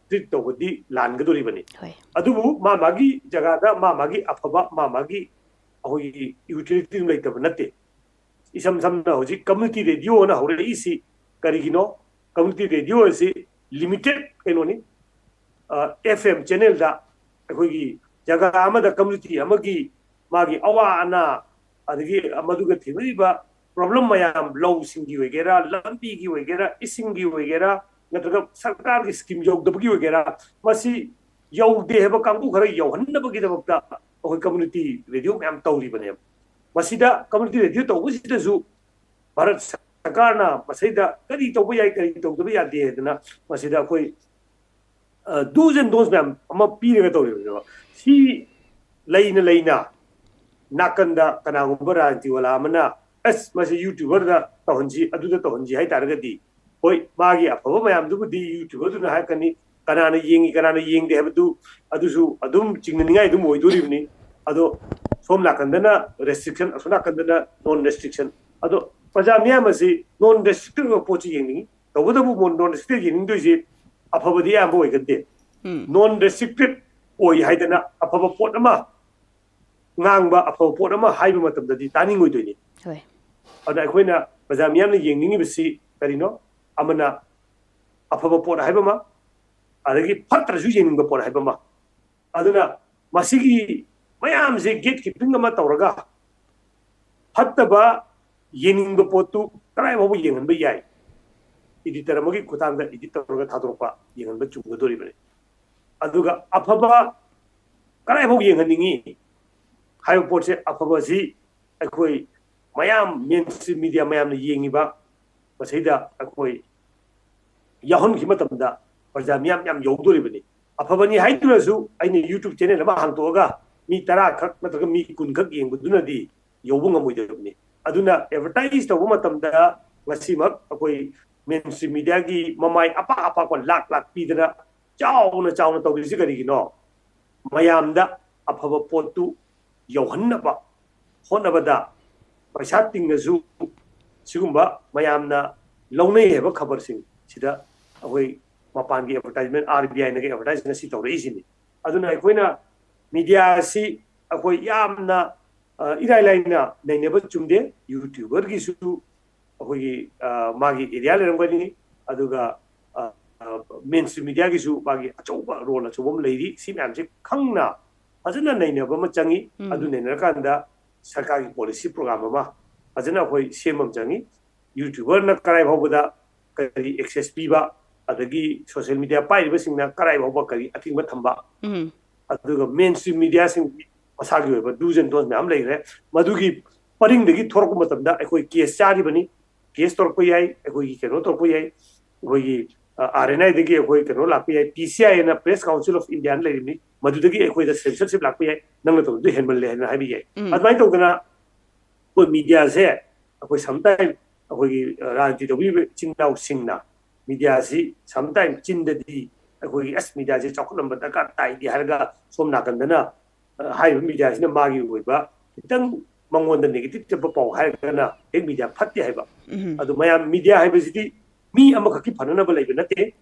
treat ꯇꯧꯕꯗꯤ ꯂꯥꯟꯒꯗꯣꯔꯤꯕꯅꯤ꯫ ꯍꯣꯏ ꯑꯗꯨꯕꯨ ꯃꯥ ꯃꯥꯒꯤ ꯖꯒꯥꯗ ꯃꯥ ꯃꯥꯒꯤ ꯑꯐꯕ, ꯃꯥ ꯃꯥꯒꯤ ꯑꯩꯈꯣꯏꯒꯤ utility ꯑꯗꯨꯝ ꯂꯩꯇꯕ ꯅꯠꯇꯦ꯫ ꯏꯁꯝ ꯁꯝꯅ ꯍꯧꯖꯤꯛ community radioꯅ ꯍꯧꯔꯛꯏꯁꯤ ꯀꯔꯤꯒꯤꯅꯣ? Community radio ꯑꯁꯤ limited ꯀꯩꯅꯣꯅꯤ, FM channelꯗ ꯑꯩꯈꯣꯏꯒꯤ ꯖꯒꯥ ꯑꯃꯗ community ꯑꯃꯒꯤ ꯃꯥꯒꯤ ꯑꯋꯥ ꯑꯅꯥ, ꯑꯗꯒꯤ ꯃꯗꯨꯒ ꯊꯦꯡꯅꯔꯤꯕ problem ꯃꯌꯥꯝ, ꯂꯧꯁꯤꯡꯒꯤ ꯑꯣꯏꯒꯦꯔꯥ, ꯂꯝꯕꯤꯒꯤ ꯑꯣꯏꯒꯦꯔꯥ, ꯏꯁꯤꯡꯒꯤ ꯑꯣꯏꯒꯦꯔꯥ, ꯅꯠꯇ꯭ꯔꯒ ꯁꯔꯀꯥꯔꯒꯤ scheme ꯌꯧꯗꯕꯒꯤ ꯑꯣꯏꯒꯦꯔꯥ, ꯃꯁꯤ ꯌꯧꯗꯦ ꯍꯥꯏꯕ ꯀꯥꯡꯕꯨ ꯈꯔ ꯌꯧꯍꯟꯅꯕꯒꯤꯗꯃꯛꯇ ꯑꯩꯈꯣꯏ community radio ꯃꯌꯥꯝ ꯇꯧꯔꯤꯕꯅꯦꯕ꯫ ꯃꯁꯤꯗ community radio ꯇꯧꯕꯁꯤꯗꯁꯨ ꯚꯥꯔꯠ ꯁꯔꯀꯥꯔꯅ ꯃꯁꯤꯗ ꯀꯔꯤ ꯇꯧꯕ ꯌꯥꯏ, ꯀꯔꯤ ꯇꯧꯗꯕ ꯌꯥꯗꯦ ꯍꯥꯏꯗꯅ ꯃꯁꯤꯗ ꯑꯩꯈꯣꯏ do's and don'ts ꯃꯌꯥꯝ ꯑꯃ ꯄꯤꯔꯒ ꯇꯧꯔꯤꯕꯅꯦꯕ꯫ ꯁꯤ ꯂꯩꯅ ꯂꯩꯅ ꯅꯥꯀꯟꯗ ꯀꯅꯥꯒꯨꯝꯕ ꯔꯥꯖꯅꯤꯇꯤ ꯋꯥꯂꯥ ꯑꯃꯅ, "ꯑꯁ, ꯃꯁꯤ YouTuberꯗ ꯇꯧꯍꯟꯁꯤ, ꯑꯗꯨꯗ ꯇꯧꯍꯟꯁꯤ" ꯍꯥꯏ ꯇꯥꯔꯒꯗꯤ, ꯍꯣꯏ, ꯃꯥꯒꯤ ꯑꯐꯕ ꯃꯌꯥꯝꯗꯨꯕꯨꯗꯤ YouTuberꯗꯨꯅ ꯍꯥꯏꯔꯛꯀꯅꯤ, ꯀꯅꯥꯅ ꯌꯦꯡꯉꯤ, ꯀꯅꯥꯅ ꯌꯦꯡꯗꯦ ꯍꯥꯏꯕꯗꯨ ꯑꯗꯨꯁꯨ ꯑꯗꯨꯝ ꯆꯤꯡꯅꯅꯤꯡꯉꯥꯏ ꯑꯗꯨꯝ ꯑꯣꯏꯗꯣꯔꯤꯕꯅꯤ꯫ ꯑꯗꯣ ꯁꯣꯝ ꯅꯥꯀꯟꯗꯅ restriction, ꯑꯁꯣꯝ ꯅꯥꯀꯟꯗꯅ non restriction꯫ ꯑꯗꯣ ꯄ꯭ꯔꯖꯥ ꯃꯤꯌꯥꯝ ꯑꯁꯤ non restricted ꯑꯣꯏꯕ ꯄꯣꯠꯁꯤ ꯌꯦꯡꯅꯤꯡꯉꯤ꯫ ꯇꯧꯕꯇꯕꯨ non restricted ꯌꯦꯡꯅꯤꯡꯗꯣꯏꯁꯤ ꯑꯐꯕꯗꯤ ꯑꯌꯥꯝꯕ ꯑꯣꯏꯒꯟꯗꯦ꯫ ꯎꯝ Non restricted ꯑꯣꯏ ꯍꯥꯏꯗꯅ ꯑꯐꯕ ꯄꯣꯠ ꯑꯃ ꯉꯥꯡꯕ, ꯑꯐꯕ ꯄꯣꯠ ꯑꯃ ꯍꯥꯏꯕ ꯃꯇꯝꯗꯗꯤ ꯇꯥꯅꯤꯡꯉꯣꯏꯗꯣꯏꯅꯤ꯫ ꯍꯣꯏ ꯑꯗꯨꯅ ꯑꯩꯈꯣꯏꯅ ꯄ꯭ꯔꯖꯥ ꯃꯤꯌꯥꯝꯅ ꯌꯦꯡꯅꯤꯡꯉꯤꯕꯁꯤ ꯀꯔꯤꯅꯣ? ꯑꯃꯅ ꯑꯐꯕ ꯄꯣꯠ ꯍꯥꯏꯕ ꯑꯃ, ꯑꯗꯒꯤ ꯐꯠꯇ꯭ꯔꯁꯨ ꯌꯦꯡꯅꯤꯡꯕ ꯄꯣꯠ ꯍꯥꯏꯕ ꯑꯃ꯫ ꯑꯗꯨꯅ ꯃꯁꯤꯒꯤ ꯃꯌꯥꯝꯁꯦ gate keeping ꯑꯃ ꯇꯧꯔꯒ ꯐꯠꯇꯕ ꯌꯦꯡꯅꯤꯡꯕ ꯄꯣꯠꯇꯨ ꯀꯗꯥꯏ ꯐꯥꯎꯕ ꯌꯦꯡꯍꯟꯕ ꯌꯥꯏ? Editor ꯑꯃꯒꯤ ꯈꯨꯠꯊꯥꯡꯗ edit ꯇꯧꯔꯒ ꯊꯥꯗꯣꯔꯛꯄ, ꯌꯦꯡꯍꯟꯕ ꯆꯨꯝꯒꯗꯣꯔꯤꯕꯅꯤ꯫ ꯑꯗꯨꯒ ꯑꯐꯕ ꯀꯗꯥꯏ ꯐꯥꯎ ꯌꯦꯡꯍꯟꯅꯤꯡꯉꯤ ꯍꯥꯏꯕ ꯄꯣꯠꯁꯦ, ꯑꯐꯕꯁꯤ ꯑꯩꯈꯣꯏ ꯃꯌꯥꯝ mainstream media ꯃꯌꯥꯝꯅ ꯌꯦꯡꯉꯤꯕ ꯃꯁꯤꯗ ꯑꯩꯈꯣꯏ ꯌꯥꯎꯍꯟꯈꯤꯕ ꯃꯇꯝꯗ ꯄ꯭ꯔꯖꯥ ꯃꯤꯌꯥꯝ ꯌꯥꯝ ꯌꯧꯗꯣꯔꯤꯕꯅꯤ꯫ ꯑꯐꯕꯅꯤ ꯍꯥꯏꯗꯨꯅꯁꯨ ꯑꯩꯅ YouTube channel ꯑꯃ ꯍꯥꯡꯇꯣꯛꯑꯒ ꯃꯤ ꯇꯔꯥ ꯈꯛ ꯅꯠꯇ꯭ꯔꯒ ꯃꯤ ꯀꯨꯟ ꯈꯛ ꯌꯦꯡꯕꯗꯨꯅꯗꯤ ꯌꯧꯕ ꯉꯝꯃꯣꯏꯗꯕꯅꯤ꯫ ꯑꯗꯨꯅ advertise ꯇꯧꯕ ꯃꯇꯝꯗ ꯉꯁꯤꯃꯛ ꯑꯩꯈꯣꯏ mainstream media ꯒꯤ ꯃꯃꯥꯏ ꯑꯄꯥꯛ ꯑꯄꯥꯛꯄ ꯂꯥꯛ ꯂꯥꯛ ꯄꯤꯗꯅ ꯆꯥꯎꯅ ꯆꯥꯎꯅ ꯇꯧꯔꯤꯁꯤ ꯀꯔꯤꯒꯤꯅꯣ? ꯃꯌꯥꯝꯗ ꯑꯐꯕ ꯄꯣꯠꯇꯨ ꯌꯧꯍꯟꯅꯕ ꯍꯣꯠꯅꯕꯗ ꯄꯩꯁꯥ ꯇꯤꯡꯉꯁꯨ ꯁꯤꯒꯨꯝꯕ ꯃꯌꯥꯝꯅ ꯂꯧꯅꯩ ꯍꯥꯏꯕ ꯈꯕꯔꯁꯤꯡ ꯁꯤꯗ ꯑꯩꯈꯣꯏ ꯃꯄꯥꯟꯒꯤ advertisement, RBI ꯅꯒ advertise ꯉꯁꯤ ꯇꯧꯔꯛꯏꯁꯤꯅꯤ꯫ ꯑꯗꯨꯅ ꯑꯩꯈꯣꯏꯅ media ꯑꯁꯤ ꯑꯩꯈꯣꯏ ꯌꯥꯝꯅ, ꯑ, ꯏꯔꯥꯏ ꯂꯥꯏꯅ ꯅꯩꯅꯕ ꯆꯨꯝꯗꯦ꯫ YouTuber ꯒꯤꯁꯨ ꯑꯩꯈꯣꯏꯒꯤ, ꯑ, ꯃꯥꯒꯤ area ꯂꯩꯔꯝꯒꯅꯤ, ꯑꯗꯨꯒ, ꯑ, ꯑ, mainstream media ꯒꯤꯁꯨ ꯃꯥꯒꯤ ꯑꯆꯧꯕ role, ꯑꯆꯧꯕ ꯑꯃ ꯂꯩꯔꯤ꯫ ꯁꯤ ꯃꯌꯥꯝꯁꯦ ꯈꯪꯅ ꯐꯖꯅ ꯅꯩꯅꯕ ꯑꯃ ꯆꯪꯉꯤ꯫ ꯎꯝ꯫ ꯑꯗꯨ ꯅꯩꯅꯔꯀꯥꯟꯗ ꯁꯔꯀꯥꯔꯒꯤ policy program ꯑꯃ ꯐꯖꯅ ꯑꯩꯈꯣꯏ ꯁꯦꯝꯕ ꯑꯃ ꯆꯪꯉꯤ꯫ YouTuber ꯅ ꯀꯔꯥꯏ ꯐꯥꯎꯕꯗ ꯀꯔꯤ access ꯄꯤꯕ, ꯑꯗꯒꯤ social media ꯄꯥꯏꯔꯤꯕꯁꯤꯡꯅ ꯀꯔꯥꯏ ꯐꯥꯎꯕ ꯀꯔꯤ ꯑꯊꯤꯡꯕ ꯊꯝꯕ, ꯎꯝ ꯑꯗꯨꯒ mainstream media ꯁꯤꯡ ꯃꯁꯥꯒꯤ ꯑꯣꯏꯕ do's and don'ts ꯃꯌꯥꯝ ꯂꯩꯈ꯭ꯔꯦ꯫ ꯃꯗꯨꯒꯤ ꯄꯔꯤꯡꯗꯒꯤ ꯊꯣꯔꯛꯄ ꯃꯇꯝꯗ ꯑꯩꯈꯣꯏ case ꯆꯥꯔꯤꯕꯅꯤ꯫ Case ꯇꯧꯔꯛꯄ ꯌꯥꯏ, ꯑꯩꯈꯣꯏꯒꯤ ꯀꯩꯅꯣ ꯇꯧꯔꯛꯄ ꯌꯥꯏ, ꯑꯩꯈꯣꯏꯒꯤ, ꯑ, RNI ꯗꯒꯤ ꯑꯩꯈꯣꯏ ꯀꯩꯅꯣ ꯂꯥꯛꯄ ꯌꯥꯏ, PCI ꯅ Press Council of India ꯅ ꯂꯩꯔꯤꯕꯅꯤ, ꯃꯗꯨꯗꯒꯤ ꯑꯩꯈꯣꯏꯗ censorship ꯂꯥꯛꯄ ꯌꯥꯏ, ꯅꯪꯅ ꯇꯧꯕꯗꯨ ꯍꯦꯟꯃꯜꯂꯦ ꯍꯥꯏꯅ ꯍꯥꯏꯕ ꯌꯥꯏ꯫ ꯎꯝ꯫ ꯑꯗꯨꯃꯥꯏꯅ ꯇꯧꯗꯅ ꯑꯩꯈꯣꯏ media ꯁꯦ ꯑꯩꯈꯣꯏ sometime ꯑꯩꯈꯣꯏꯒꯤ, ꯑ, ꯔꯥꯖꯅꯤꯇꯤ ꯇꯧꯕꯤꯔꯤꯕ ꯏꯆꯤꯟ ꯏꯅꯥꯎꯁꯤꯡꯅ media ꯁꯤ sometime ꯆꯤꯟꯗꯗꯤ ꯑꯩꯈꯣꯏꯒꯤ ꯑꯁ media ꯁꯤ ꯆꯥꯎꯈꯠꯂꯝꯕ ꯗꯔꯀꯥꯔ ꯇꯥꯏꯗꯤ ꯍꯥꯏꯔꯒ ꯁꯣꯝ ꯅꯥꯀꯟꯗꯅ, ꯑ, ꯍꯥꯏꯔꯤꯕ media ꯁꯤꯅ ꯃꯥꯒꯤ ꯑꯣꯏꯕ ꯈꯤꯇꯪ ꯃꯉꯣꯟꯗ negative ꯆꯠꯄ ꯄꯥꯎ ꯍꯥꯏꯔꯒꯅ ꯍꯦꯛ media ꯐꯠꯇꯦ ꯍꯥꯏꯕ꯫ ꯎꯝ ꯑꯗꯨ ꯃꯌꯥꯝ media ꯍꯥꯏꯕꯁꯤꯗꯤ ꯃꯤ ꯑꯃꯈꯛꯀꯤ ꯐꯅꯅꯕ ꯂꯩꯕ ꯅꯠꯇꯦ꯫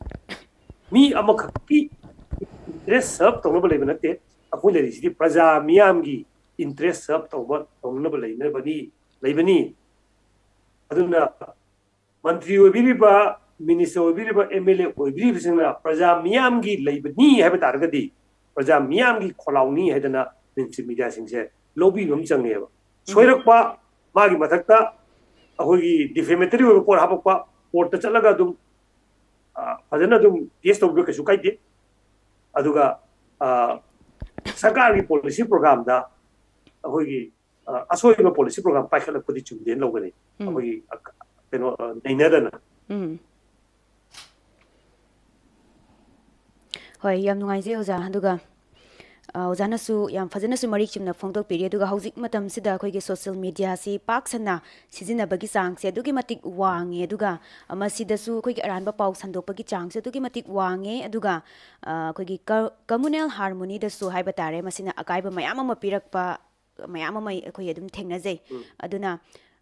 ꯃꯤ ꯑꯃꯈꯛꯀꯤ interest serve ꯇꯧꯅꯕ ꯂꯩꯕ ꯅꯠꯇꯦ꯫ ꯑꯩꯈꯣꯏ ꯂꯩꯔꯤꯁꯤꯗꯤ ꯄ꯭ꯔꯖꯥ ꯃꯤꯌꯥꯝꯒꯤ interest serve ꯇꯧꯕ, ꯇꯧꯅꯅꯕ ꯂꯩꯅꯕꯅꯤ, ꯂꯩꯕꯅꯤ꯫ ꯑꯗꯨꯅ ꯃꯟꯇ꯭ꯔꯤ ꯑꯣꯏꯕꯤꯔꯤꯕ, minister ꯑꯣꯏꯕꯤꯔꯤꯕ, M L A ꯑꯣꯏꯕꯤꯔꯤꯕꯁꯤꯡꯅ ꯄ꯭ꯔꯖꯥ ꯃꯤꯌꯥꯝꯒꯤ ꯂꯩꯕꯅꯤ ꯍꯥꯏꯕ ꯇꯥꯔꯒꯗꯤ, ꯄ꯭ꯔꯖꯥ ꯃꯤꯌꯥꯝꯒꯤ ꯈꯣꯜꯂꯥꯎꯅꯤ ꯍꯥꯏꯗꯅ mainstream mediaꯁꯤꯡꯁꯦ ꯂꯧꯕꯤꯕ ꯑꯃ ꯆꯪꯉꯦꯕ꯫ ꯁꯣꯏꯔꯛꯄ, ꯃꯥꯒꯤ ꯃꯊꯛꯇ ꯑꯩꯈꯣꯏꯒꯤ defamatory ꯑꯣꯏꯕ ꯄꯣꯠ ꯍꯥꯄꯛꯄ, courtꯇ ꯆꯠꯂꯒ ꯑꯗꯨꯝ, ꯑ, ꯐꯖꯅ ꯑꯗꯨꯝ case ꯇꯧꯕꯤꯕ ꯀꯩꯁꯨ ꯀꯥꯏꯗꯦ꯫ ꯑꯗꯨꯒ, ꯑ, ꯁꯔꯀꯥꯔꯒꯤ policy programꯗ ꯑꯩꯈꯣꯏꯒꯤ, ꯑ, ꯑꯁꯣꯏꯕ policy program ꯄꯥꯏꯈꯠꯂꯛꯄꯗꯤ ꯆꯨꯝꯗꯦꯅ ꯂꯧꯒꯅꯤ꯫ ꯑꯩꯈꯣꯏꯒꯤ, ꯑ, ꯀꯩꯅꯣ, ꯑ, ꯅꯩꯅꯗꯅ꯫ ꯎꯝ꯫ ꯍꯣꯏ, ꯌꯥꯝ ꯅꯨꯡꯉꯥꯏꯖꯩ ꯑꯣꯖꯥ꯫ ꯑꯗꯨꯒ, ꯑ, ꯑꯣꯖꯥꯅꯁꯨ ꯌꯥꯝ ꯐꯖꯅꯁꯨ ꯃꯔꯤꯛ ꯆꯨꯝꯅ ꯐꯣꯡꯗꯣꯛꯄꯤꯔꯤ꯫ ꯑꯗꯨꯒ ꯍꯧꯖꯤꯛ ꯃꯇꯝꯁꯤꯗ ꯑꯩꯈꯣꯏꯒꯤ social mediaꯁꯤ ꯄꯥꯛ ꯁꯟꯅ ꯁꯤꯖꯤꯟꯅꯕꯒꯤ ꯆꯥꯡꯁꯦ ꯑꯗꯨꯛꯀꯤ ꯃꯇꯤꯛ ꯋꯥꯡꯉꯦ꯫ ꯑꯗꯨꯒ, ꯑ, ꯃꯁꯤꯗꯁꯨ ꯑꯩꯈꯣꯏꯒꯤ ꯑꯔꯥꯟꯕ ꯄꯥꯎ ꯁꯟꯗꯣꯛꯄꯒꯤ ꯆꯥꯡꯁꯦ ꯑꯗꯨꯛꯀꯤ ꯃꯇꯤꯛ ꯋꯥꯡꯉꯦ꯫ ꯑꯗꯨꯒ, ꯑ, ꯑꯩꯈꯣꯏꯒꯤ ꯀ-, communal harmonyꯗꯁꯨ ꯍꯥꯏꯕ ꯇꯥꯔꯦ, ꯃꯁꯤꯅ ꯑꯀꯥꯏꯕ ꯃꯌꯥꯝ ꯑꯃ ꯄꯤꯔꯛꯄ ꯃꯌꯥꯝ ꯑꯃ ꯑꯩꯈꯣꯏ ꯑꯗꯨꯝ ꯊꯦꯡꯅꯖꯩ꯫ ꯑꯗꯨꯅ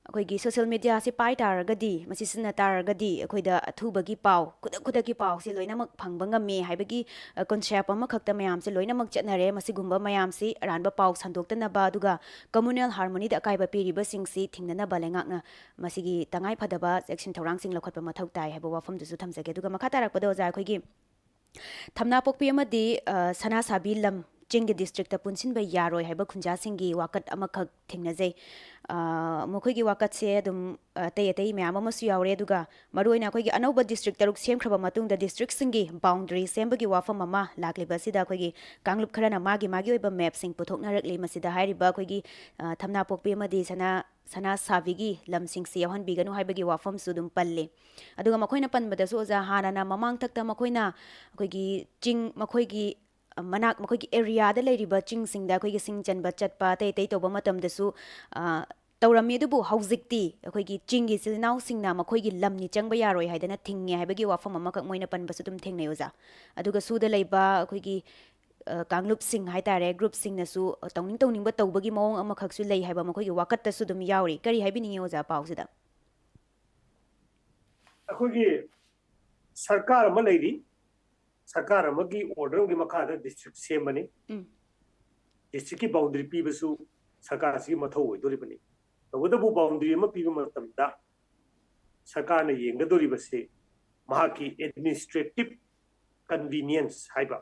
ꯑꯩꯈꯣꯏꯒꯤ social mediaꯁꯤ ꯄꯥꯏ ꯇꯥꯔꯒꯗꯤ, ꯃꯁꯤ ꯁꯤꯖꯤꯟꯅ ꯇꯥꯔꯒꯗꯤ ꯑꯩꯈꯣꯏꯗ ꯑꯊꯨꯕꯒꯤ ꯄꯥꯎ, ꯈꯨꯗꯛ ꯈꯨꯗꯛꯀꯤ ꯄꯥꯎꯁꯦ ꯂꯣꯏꯅꯃꯛ ꯐꯪꯕ ꯉꯝꯃꯤ ꯍꯥꯏꯕꯒꯤ, ꯑ, concept ꯑꯃꯈꯛꯇ ꯃꯌꯥꯝꯁꯦ ꯂꯣꯏꯅꯃꯛ ꯆꯠꯅꯔꯦ꯫ ꯃꯁꯤꯒꯨꯝꯕ ꯃꯌꯥꯝꯁꯤ ꯑꯔꯥꯟꯕ ꯄꯥꯎ ꯁꯟꯗꯣꯛꯇꯅꯕ, ꯑꯗꯨꯒ communal harmonyꯗ ꯑꯀꯥꯏꯕ ꯄꯤꯔꯤꯕꯁꯤꯡꯁꯤ ꯊꯤꯡꯅꯅꯕ ꯂꯩꯉꯥꯛꯅ ꯃꯁꯤꯒꯤ ꯇꯉꯥꯏ ꯐꯗꯕ ꯆꯦꯛꯁꯤꯟ ꯊꯧꯔꯥꯡꯁꯤꯡ ꯂꯧꯈꯠꯄ ꯃꯊꯧ ꯇꯥꯏ ꯍꯥꯏꯕ ꯋꯥꯐꯝꯗꯨꯁꯨ ꯊꯝꯖꯒꯦ꯫ ꯑꯗꯨꯒ ꯃꯈꯥ ꯇꯥꯔꯛꯄꯗ ꯑꯣꯖꯥ, ꯑꯩꯈꯣꯏꯒꯤ ꯊꯝꯅꯥꯄꯣꯛꯄꯤ ꯑꯃꯗꯤ, ꯑ, ꯁꯅꯥꯁꯥꯕꯤ ꯂꯝ ꯆꯤꯡꯒꯤ districtꯇ ꯄꯨꯟꯁꯤꯟꯕ ꯌꯥꯔꯣꯏ ꯍꯥꯏꯕ ꯈꯨꯟꯖꯥꯁꯤꯡꯒꯤ ꯋꯥꯀꯠ ꯑꯃꯈꯛ ꯊꯦꯡꯅꯖꯩ꯫ ꯑ, ꯃꯈꯣꯏꯒꯤ ꯋꯥꯀꯠꯁꯦ ꯑꯗꯨꯝ, ꯑ, ꯑꯇꯩ ꯑꯇꯩ ꯃꯌꯥꯝ ꯑꯃꯁꯨ ꯌꯥꯎꯔꯦ꯫ ꯑꯗꯨꯒ ꯃꯔꯨꯑꯣꯏꯅ ꯑꯩꯈꯣꯏꯒꯤ ꯑꯅꯧꯕ district ꯇꯔꯨꯛ ꯁꯦꯝꯈ꯭ꯔꯕ ꯃꯇꯨꯡꯗ districtꯁꯤꯡꯒꯤ boundary ꯁꯦꯝꯕꯒꯤ ꯋꯥꯐꯝ ꯑꯃ ꯂꯥꯛꯂꯤꯕ ꯑꯁꯤꯗ ꯑꯩꯈꯣꯏꯒꯤ ꯀꯥꯡꯂꯨꯞ ꯈꯔꯅ ꯃꯥꯒꯤ ꯃꯥꯒꯤ ꯑꯣꯏꯕ mapꯁꯤꯡ ꯄꯨꯊꯣꯛꯅꯔꯛꯂꯤ꯫ ꯃꯁꯤꯗ ꯍꯥꯏꯔꯤꯕ ꯑꯩꯈꯣꯏꯒꯤ, ꯑ, ꯊꯝꯅꯥꯄꯣꯛꯄꯤ ꯑꯃꯗꯤ ꯁꯅꯥ, ꯁꯅꯥꯁꯥꯕꯤꯒꯤ ꯂꯝꯁꯤꯡꯁꯤ ꯌꯥꯎꯍꯟꯕꯤꯒꯅꯨ ꯍꯥꯏꯕꯒꯤ ꯋꯥꯐꯝꯁꯨ ꯑꯗꯨꯝ ꯄꯜꯂꯤ꯫ ꯑꯗꯨꯒ ꯃꯈꯣꯏꯅ ꯄꯟꯕꯗꯁꯨ ꯑꯣꯖꯥ, ꯍꯥꯟꯅꯅ ꯃꯃꯥꯡꯊꯛꯇ ꯃꯈꯣꯏꯅ ꯑꯩꯈꯣꯏꯒꯤ ꯆꯤꯡ, ꯃꯈꯣꯏꯒꯤ ꯃꯅꯥꯛ, ꯃꯈꯣꯏꯒꯤ areaꯗ ꯂꯩꯔꯤꯕ ꯆꯤꯡꯁꯤꯡꯗ ꯑꯩꯈꯣꯏꯒꯤ ꯁꯤꯡ ꯆꯟꯕ ꯆꯠꯄ, ꯑꯇꯩ ꯑꯇꯩ ꯇꯧꯕ ꯃꯇꯝꯗꯁꯨ, ꯑ, ꯇꯧꯔꯝꯃꯤ꯫ ꯑꯗꯨꯕꯨ ꯍꯧꯖꯤꯛꯇꯤ ꯑꯩꯈꯣꯏꯒꯤ ꯆꯤꯡꯒꯤ ꯏꯆꯤꯜ ꯏꯅꯥꯎꯁꯤꯡꯅ ꯃꯈꯣꯏꯒꯤ ꯂꯝꯅꯤ ꯆꯪꯕ ꯌꯥꯔꯣꯏ ꯍꯥꯏꯗꯅ ꯊꯤꯡꯉꯦ ꯍꯥꯏꯕꯒꯤ ꯋꯥꯐꯝ ꯑꯃꯈꯛ ꯃꯣꯏꯅ ꯄꯟꯕꯁꯨ ꯑꯗꯨꯝ ꯊꯦꯡꯅꯩ ꯑꯣꯖꯥ꯫ ꯑꯗꯨꯒ ꯁꯨꯗ ꯂꯩꯕ ꯑꯩꯈꯣꯏꯒꯤ, ꯑ, ꯀꯥꯡꯂꯨꯞꯁꯤꯡ ꯍꯥꯏꯇꯥꯔꯦ, groupꯁꯤꯡꯅꯁꯨ ꯇꯧꯅꯤꯡ ꯇꯧꯅꯤꯡꯕ ꯇꯧꯕꯒꯤ ꯃꯑꯣꯡ ꯑꯃꯈꯛꯁꯨ ꯂꯩ ꯍꯥꯏꯕ ꯃꯈꯣꯏꯒꯤ ꯋꯥꯀꯠꯇꯁꯨ ꯑꯗꯨꯝ ꯌꯥꯎꯔꯤ꯫ ꯀꯔꯤ ꯍꯥꯏꯕꯤꯅꯤꯡꯉꯤ ꯑꯣꯖꯥ ꯄꯥꯎꯁꯤꯗ? ꯑꯩꯈꯣꯏꯒꯤ ꯁꯔꯀꯥꯔ ꯑꯃ ꯂꯩꯔꯤ, ꯁꯔꯀꯥꯔ ꯑꯃꯒꯤ ꯑꯣꯔꯗꯔ ꯑꯃꯒꯤ ꯃꯈꯥꯗ ꯗꯤꯁꯇ꯭ꯔꯤꯛ ꯁꯦꯝꯕꯅꯤ꯫ ꯎꯝ꯫ ꯗꯤꯁꯇ꯭ꯔꯤꯛꯀꯤ ꯕꯥꯎꯟꯗꯔꯤ ꯄꯤꯕꯁꯨ ꯁꯔꯀꯥꯔꯁꯤꯒꯤ ꯃꯊꯧ ꯑꯣꯏꯗꯣꯔꯤꯕꯅꯤ꯫ ꯇꯧꯕꯇꯕꯨ ꯕꯥꯎꯟꯗꯔꯤ ꯑꯃ ꯄꯤꯕ ꯃꯇꯝꯗ ꯁꯔꯀꯥꯔꯅ ꯌꯦꯡꯒꯗꯧꯔꯤꯕꯁꯤ ꯃꯍꯥꯛꯀꯤ ꯑꯦꯗꯃꯤꯅꯤꯁꯇ꯭ꯔꯦꯇꯤꯞ ꯀꯟꯚꯤꯅꯤꯌꯟꯁ ꯍꯥꯏꯕ,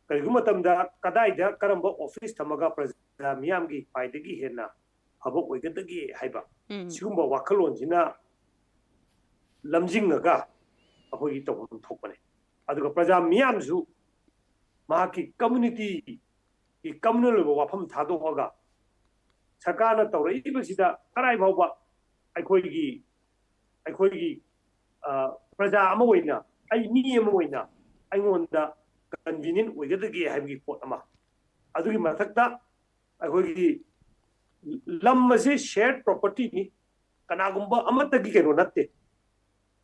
ꯀꯔꯤꯒꯨꯝꯕ ꯃꯇꯝꯗ ꯀꯗꯥꯏꯗ ꯀꯔꯝꯕ ꯑꯣꯐꯤꯁ ꯊꯝꯃꯒ ꯄ꯭ꯔꯖꯥ ꯃꯤꯌꯥꯝꯒꯤ ꯈ꯭ꯋꯥꯏꯗꯒꯤ ꯍꯦꯟꯅ ꯐꯕ ꯑꯣꯏꯒꯗꯒꯦ ꯍꯥꯏꯕ ꯎꯝ꯫ ꯁꯤꯒꯨꯝꯕ ꯋꯥꯈꯜꯂꯣꯟꯁꯤꯅ ꯂꯝꯖꯤꯡꯉꯒ ꯑꯩꯈꯣꯏꯒꯤ ꯇꯧꯐꯝ ꯊꯣꯛꯄꯅꯦ꯫ ꯑꯗꯨꯒ ꯄ꯭ꯔꯖꯥ ꯃꯤꯌꯥꯝꯁꯨ ꯃꯍꯥꯛꯀꯤ ꯀꯝꯃꯨꯅꯤꯇꯤꯒꯤ ꯀꯝꯃꯨꯅꯦꯜ ꯑꯣꯏꯕ ꯋꯥꯐꯝ ꯊꯥꯗꯣꯛꯑꯒ ꯁꯔꯀꯥꯔꯅ ꯇꯧꯔꯛꯏꯕꯁꯤꯗ ꯀꯗꯥꯏ ꯐꯥꯎꯕ ꯑꯩꯈꯣꯏꯒꯤ ꯑꯩꯈꯣꯏꯒꯤ ꯑ, ꯄ꯭ꯔꯖꯥ ꯑꯃ ꯑꯣꯏꯅ, ꯑꯩ ꯃꯤ ꯑꯃ ꯑꯣꯏꯅ ꯑꯩꯉꯣꯟꯗ ꯀꯟꯚꯤꯅꯤꯌꯟ ꯑꯣꯏꯒꯗꯒꯦ ꯍꯥꯏꯕꯒꯤ ꯄꯣꯠ ꯑꯃ꯫ ꯑꯗꯨꯒꯤ ꯃꯊꯛꯇ ꯑꯩꯈꯣꯏꯒꯤ ꯂꯝ ꯑꯁꯤ ꯁꯦꯌꯔ ꯄ꯭ꯔꯣꯄꯔꯇꯤꯅꯤ, ꯀꯅꯥꯒꯨꯝꯕ ꯑꯃꯠꯇꯒꯤ ꯀꯩꯅꯣ ꯅꯠꯇꯦ꯫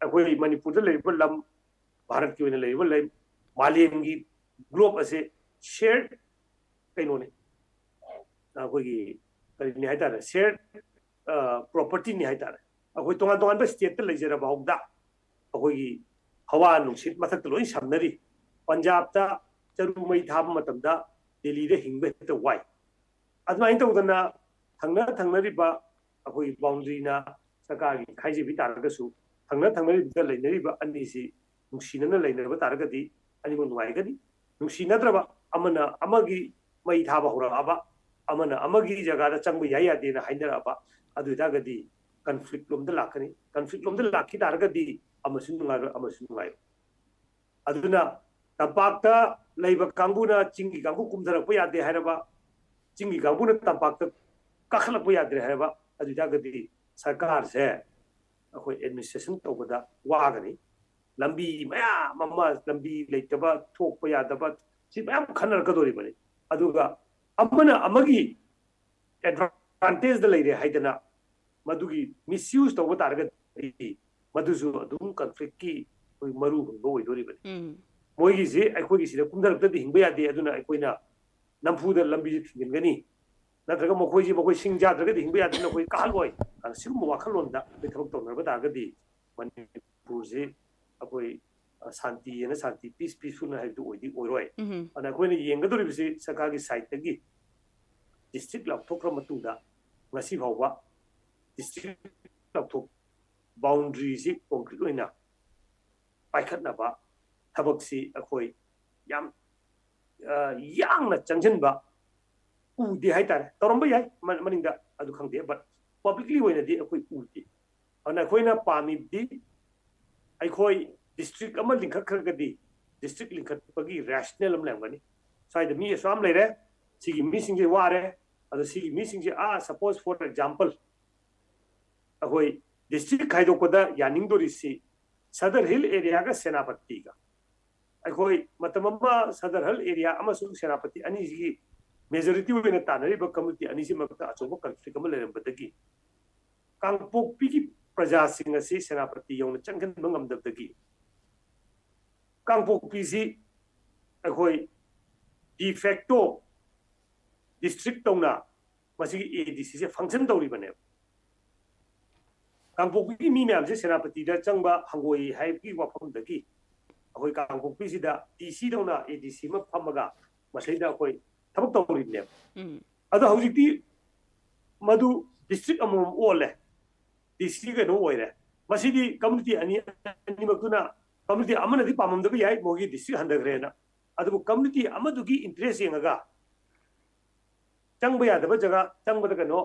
ꯑꯩꯈꯣꯏ ꯃꯅꯤꯄꯨꯔꯗ ꯂꯩꯔꯤꯕ ꯂꯝ, ꯚꯥꯔꯠꯀꯤ ꯑꯣꯏꯅ ꯂꯩꯔꯤꯕ ꯂꯩ, ꯃꯥꯂꯦꯝꯒꯤ ꯒ꯭ꯂꯣꯕ ꯑꯁꯦ ꯁꯦꯌꯔ ꯀꯩꯅꯣꯅꯤ, ꯑꯩꯈꯣꯏꯒꯤ ꯀꯔꯤꯅꯤ ꯍꯥꯏꯇꯥꯔꯦ, ꯁꯦꯌꯔ ꯄ꯭ꯔꯣꯄꯔꯇꯤꯅꯤ ꯍꯥꯏꯇꯥꯔꯦ꯫ ꯑꯩꯈꯣꯏ ꯇꯣꯉꯥꯟ ꯇꯣꯉꯥꯟꯕ ꯁ꯭ꯇꯦꯠꯇ ꯂꯩꯖꯔꯕ ꯐꯥꯎꯗ ꯑꯩꯈꯣꯏꯒꯤ ꯍꯋꯥ ꯅꯨꯡꯁꯤꯠ ꯃꯊꯛꯇ ꯂꯣꯏ ꯁꯝꯅꯔꯤ꯫ ꯄꯟꯖꯥꯕꯇ ꯆꯔꯨ ꯃꯩ ꯊꯥꯕ ꯃꯇꯝꯗ ꯗꯦꯜꯂꯤꯗ ꯍꯤꯡꯕ ꯍꯦꯛꯇ ꯋꯥꯏ꯫ ꯑꯗꯨꯃꯥꯏꯅ ꯇꯧꯗꯅ ꯊꯪꯅ ꯊꯪꯅꯔꯤꯕ ꯑꯩꯈꯣꯏꯒꯤ ꯕꯥꯎꯟꯗꯔꯤꯅ ꯁꯔꯀꯥꯔꯒꯤ ꯈꯥꯏꯖꯕꯤ ꯇꯥꯔꯒꯁꯨ, ꯊꯪꯅ ꯊꯪꯅꯔꯤꯕꯗ ꯂꯩꯅꯔꯤꯕ ꯑꯅꯤꯁꯤ ꯅꯨꯡꯁꯤꯅꯅ ꯂꯩꯅꯔꯕ ꯇꯥꯔꯒꯗꯤ ꯑꯅꯤꯃꯛ ꯅꯨꯡꯉꯥꯏꯒꯅꯤ꯫ ꯅꯨꯡꯁꯤꯅꯗ꯭ꯔꯕ, ꯑꯃꯅ ꯑꯃꯒꯤ ꯃꯩ ꯊꯥꯕ ꯍꯧꯔꯛꯑꯕ, ꯑꯃꯅ ꯑꯃꯒꯤ ꯖꯒꯥꯗ ꯆꯪꯕ ꯌꯥꯏ ꯌꯥꯗꯦꯅ ꯍꯥꯏꯅꯔꯛꯑꯕ, ꯑꯗꯨ ꯑꯣꯏꯇꯥꯔꯒꯗꯤ ꯀꯟꯐ꯭ꯂꯤꯛ ꯂꯣꯝꯗ ꯂꯥꯛꯀꯅꯤ꯫ ꯀꯟꯐ꯭ꯂꯤꯛ ꯂꯣꯝꯗ ꯂꯥꯛꯈꯤ ꯇꯥꯔꯒꯗꯤ ꯑꯃꯁꯨ ꯅꯨꯡꯉꯥꯏꯔꯣꯏ, ꯑꯃꯁꯨ ꯅꯨꯡꯉꯥꯏꯔꯣꯏ꯫ ꯑꯗꯨꯅ ꯇꯝꯄꯥꯛꯇ ꯂꯩꯕ ꯀꯥꯡꯕꯨꯅ ꯆꯤꯡꯒꯤ ꯀꯥꯡꯕꯨ ꯀꯨꯝꯊꯔꯛꯄ ꯌꯥꯗꯦ ꯍꯥꯏꯔꯕ, ꯆꯤꯡꯒꯤ ꯀꯥꯡꯕꯨꯅ ꯇꯝꯄꯥꯛꯇ ꯀꯥꯈꯠꯂꯛꯄ ꯌꯥꯗ꯭ꯔꯦ ꯍꯥꯏꯔꯕ, ꯑꯗꯨ ꯑꯣꯏꯇꯥꯔꯒꯗꯤ ꯁꯔꯀꯥꯔꯁꯦ ꯑꯩꯈꯣꯏ ꯑꯦꯗꯃꯤꯅꯤꯁꯇ꯭ꯔꯦꯁꯟ ꯇꯧꯕꯗ ꯋꯥꯒꯅꯤ꯫ ꯂꯝꯕꯤ ꯃꯌꯥꯝ ꯑꯃ, ꯂꯝꯕꯤ ꯂꯩꯇꯕ, ꯊꯣꯛꯄ ꯌꯥꯗꯕ, ꯁꯤ ꯃꯌꯥꯝ ꯈꯟꯅꯔꯛꯀꯗꯧꯔꯤꯕꯅꯤ꯫ ꯑꯗꯨꯒ ꯑꯃꯅ ꯑꯃꯒꯤ ꯑꯦꯗꯚꯥꯟꯇꯦꯖꯇ ꯂꯩꯔꯦ ꯍꯥꯏꯗꯅ ꯃꯗꯨꯒꯤ ꯃꯤꯁꯌꯨꯁ ꯇꯧꯕ ꯇꯥꯔꯒꯗꯤ ꯃꯗꯨꯁꯨ ꯑꯗꯨꯝ ꯀꯟꯐ꯭ꯂꯤꯛꯀꯤ ꯑꯩꯈꯣꯏ ꯃꯔꯨ ꯍꯨꯟꯕ ꯑꯣꯏꯗꯣꯔꯤꯕꯅꯤ꯫ ꯎꯝ꯫ ꯃꯣꯏꯒꯤꯁꯦ ꯑꯩꯈꯣꯏꯒꯤ ꯁꯤꯗ ꯀꯨꯝꯊꯔꯛꯇꯗꯤ ꯍꯤꯡꯕ ꯌꯥꯗꯦ, ꯑꯗꯨꯅ ꯑꯩꯈꯣꯏꯅ ꯅꯝꯐꯨꯗ ꯂꯝꯕꯤꯁꯦ ꯊꯤꯡꯖꯤꯟꯒꯅꯤ, ꯅꯠꯇ꯭ꯔꯒ ꯃꯈꯣꯏꯁꯤ, ꯃꯈꯣꯏ ꯁꯤꯡ ꯆꯥꯗ꯭ꯔꯒꯗꯤ ꯍꯤꯡꯕ ꯌꯥꯗꯦ, ꯅꯈꯣꯏ ꯀꯥꯍꯜꯂꯣꯏ, ꯑꯗꯨꯅ ꯁꯤꯒꯨꯝꯕ ꯋꯥꯈꯜꯂꯣꯟꯗ ꯑꯩꯈꯣꯏ ꯊꯕꯛ ꯇꯧꯅꯔꯕ ꯇꯥꯔꯒꯗꯤ ꯃꯅꯤꯄꯨꯔꯁꯤ ꯑꯩꯈꯣꯏ ꯑ, ꯁꯥꯟꯇꯤ ꯍꯥꯏꯅ ꯁꯥꯟꯇꯤ, ꯄꯤꯁ ꯄꯤꯁꯐꯨꯜꯅ ꯍꯥꯏꯕꯗꯨ ꯑꯣꯏꯗꯤ ꯑꯣꯏꯔꯣꯏ꯫ ꯎꯝ ꯑꯗꯨꯅ ꯑꯩꯈꯣꯏꯅ ꯌꯦꯡꯒꯗꯧꯔꯤꯕꯁꯤ ꯁꯔꯀꯥꯔꯒꯤ ꯁꯥꯏꯠꯇꯒꯤ ꯗꯤꯁꯇ꯭ꯔꯤꯛ ꯂꯥꯎꯊꯣꯛꯈ꯭ꯔ ꯃꯇꯨꯡꯗ ꯉꯁꯤ ꯐꯥꯎꯕ ꯗꯤꯁꯇ꯭ꯔꯤꯛ ꯂꯥꯎꯊꯣꯛ ꯕꯥꯎꯟꯗ꯭ꯔꯤꯁꯤ ꯀꯣꯟꯀ꯭ꯔꯤꯠ ꯑꯣꯏꯅ ꯄꯥꯏꯈꯠꯅꯕ ꯊꯕꯛꯁꯤ ꯑꯩꯈꯣꯏ ꯌꯥꯝ, ꯑ, ꯌꯥꯡꯅ ꯆꯪꯁꯤꯟꯕ ꯎꯗꯦ ꯍꯥꯏꯇꯥꯔꯦ꯫ ꯇꯧꯔꯝꯕ ꯌꯥꯏ ꯃ- ꯃꯅꯤꯡꯗ, ꯑꯗꯨ ꯈꯪꯗꯦ, ꯕꯠ ꯄꯕ꯭ꯂꯤꯛꯂꯤ ꯑꯣꯏꯅꯗꯤ ꯑꯩꯈꯣꯏ ꯎꯗꯦ꯫ ꯑꯗꯨꯅ ꯑꯩꯈꯣꯏꯅ ꯄꯥꯝꯃꯤꯕꯗꯤ ꯑꯩꯈꯣꯏ ꯗꯤꯁꯇ꯭ꯔꯤꯛ ꯑꯃ ꯂꯤꯡꯈꯠꯈ꯭ꯔꯒꯗꯤ ꯗꯤꯁꯇ꯭ꯔꯤꯛ ꯂꯤꯡꯈꯠꯄꯒꯤ ꯔꯦꯁꯅꯦꯜ ꯑꯃ ꯂꯩꯔꯝꯒꯅꯤ꯫ ꯁ꯭ꯋꯥꯏꯗ ꯃꯤ ꯑꯁꯨꯛ ꯌꯥꯝ ꯂꯩꯔꯦ, ꯁꯤꯒꯤ ꯃꯤꯁꯤꯡꯁꯦ ꯋꯥꯔꯦ, ꯑꯗꯣ ꯁꯤꯒꯤ ꯃꯤꯁꯤꯡꯁꯦ, ꯑꯥ, ꯁꯄꯣꯁ ꯐꯣꯔ ꯑꯦꯛꯖꯥꯝꯄꯜ ꯑꯩꯈꯣꯏ ꯗꯤꯁꯇ꯭ꯔꯤꯛ ꯈꯥꯏꯗꯣꯛꯄꯗ ꯌꯥꯅꯤꯡꯗꯣꯔꯤꯁꯤ ꯁꯗꯔ ꯍꯤꯜ ꯑꯦꯔꯤꯌꯥꯒ ꯁꯦꯅꯥꯄꯇꯤꯒ꯫ ꯑꯩꯈꯣꯏ ꯃꯇꯝ ꯑꯃ ꯁꯗꯔ ꯍꯤꯜ ꯑꯦꯔꯤꯌꯥ ꯑꯃꯁꯨꯡ ꯁꯦꯅꯥꯄꯇꯤ ꯑꯅꯤꯁꯤꯒꯤ ꯃꯦꯖꯣꯔꯤꯇꯤ ꯑꯣꯏꯅ ꯇꯥꯟꯅꯔꯤꯕ ꯀꯝꯃ꯭ꯌꯨꯅꯤꯇꯤ ꯑꯅꯤꯁꯤ ꯃꯔꯛꯇ ꯑꯆꯧꯕ ꯀꯟꯐ꯭ꯂꯤꯛ ꯑꯃ ꯂꯩꯔꯝꯕꯗꯒꯤ ꯀꯥꯡꯄꯣꯛꯄꯤꯒꯤ ꯄ꯭ꯔꯖꯥꯁꯤꯡ ꯑꯁꯤ ꯁꯦꯅꯥꯄꯇꯤ ꯌꯧꯅ ꯆꯪꯁꯤꯟꯕ ꯉꯝꯗꯕꯗꯒꯤ ꯀꯥꯡꯄꯣꯛꯄꯤꯁꯤ ꯑꯩꯈꯣꯏ ꯗꯤꯐꯦꯛꯇꯣ ꯗꯤꯁꯇ꯭ꯔꯤꯛ ꯇꯧꯅ ꯃꯁꯤꯒꯤ ꯑꯦ ꯗꯤ ꯁꯤꯁꯦ ꯐꯪꯁꯟ ꯇꯧꯔꯤꯕꯅꯦꯕ꯫ ꯀꯥꯡꯄꯣꯛꯄꯤꯒꯤ ꯃꯤ ꯃꯌꯥꯝꯁꯦ ꯁꯦꯅꯥꯄꯇꯤꯗ ꯆꯪꯕ ꯍꯪꯒꯣꯏ ꯍꯥꯏꯕꯒꯤ ꯋꯥꯐꯝꯗꯒꯤ ꯑꯩꯈꯣꯏ ꯀꯥꯡꯄꯣꯛꯄꯤꯁꯤꯗ ꯗꯤ ꯁꯤ ꯇꯧꯅ ꯑꯦ ꯗꯤ ꯁꯤ ꯑꯃ ꯐꯝꯃꯒ ꯃꯁꯤꯗ ꯑꯩꯈꯣꯏ ꯊꯕꯛ ꯇꯧꯔꯤꯕꯅꯦꯕ꯫ ꯎꯝ ꯑꯗꯣ ꯍꯧꯖꯤꯛꯇꯤ ꯃꯗꯨ ꯗꯤꯁꯇ꯭ꯔꯤꯛ ꯑꯃꯃꯝ ꯑꯣꯜꯂꯦ, ꯗꯤ ꯁꯤ ꯀꯩꯅꯣ ꯑꯣꯏꯔꯦ꯫ ꯃꯁꯤꯗꯤ ꯀꯝꯃ꯭ꯌꯨꯅꯤꯇꯤ ꯑꯅꯤ ꯑꯅꯤꯃꯛꯇꯨꯅ, ꯀꯝꯃ꯭ꯌꯨꯅꯤꯇꯤ ꯑꯃꯅꯗꯤ ꯄꯥꯝꯃꯝꯗꯕ ꯌꯥꯏ ꯃꯣꯏꯒꯤ ꯗꯤꯁꯇ꯭ꯔꯤꯛ ꯍꯟꯊꯈ꯭ꯔꯦꯅ, ꯑꯗꯨꯕꯨ ꯀꯝꯃ꯭ꯌꯨꯅꯤꯇꯤ ꯑꯃꯗꯨꯒꯤ ꯏꯟꯇꯔꯦꯁ ꯌꯦꯡꯉꯒ ꯆꯪꯕ ꯌꯥꯗꯕ ꯖꯒꯥ ꯆꯪꯕꯗ ꯀꯩꯅꯣ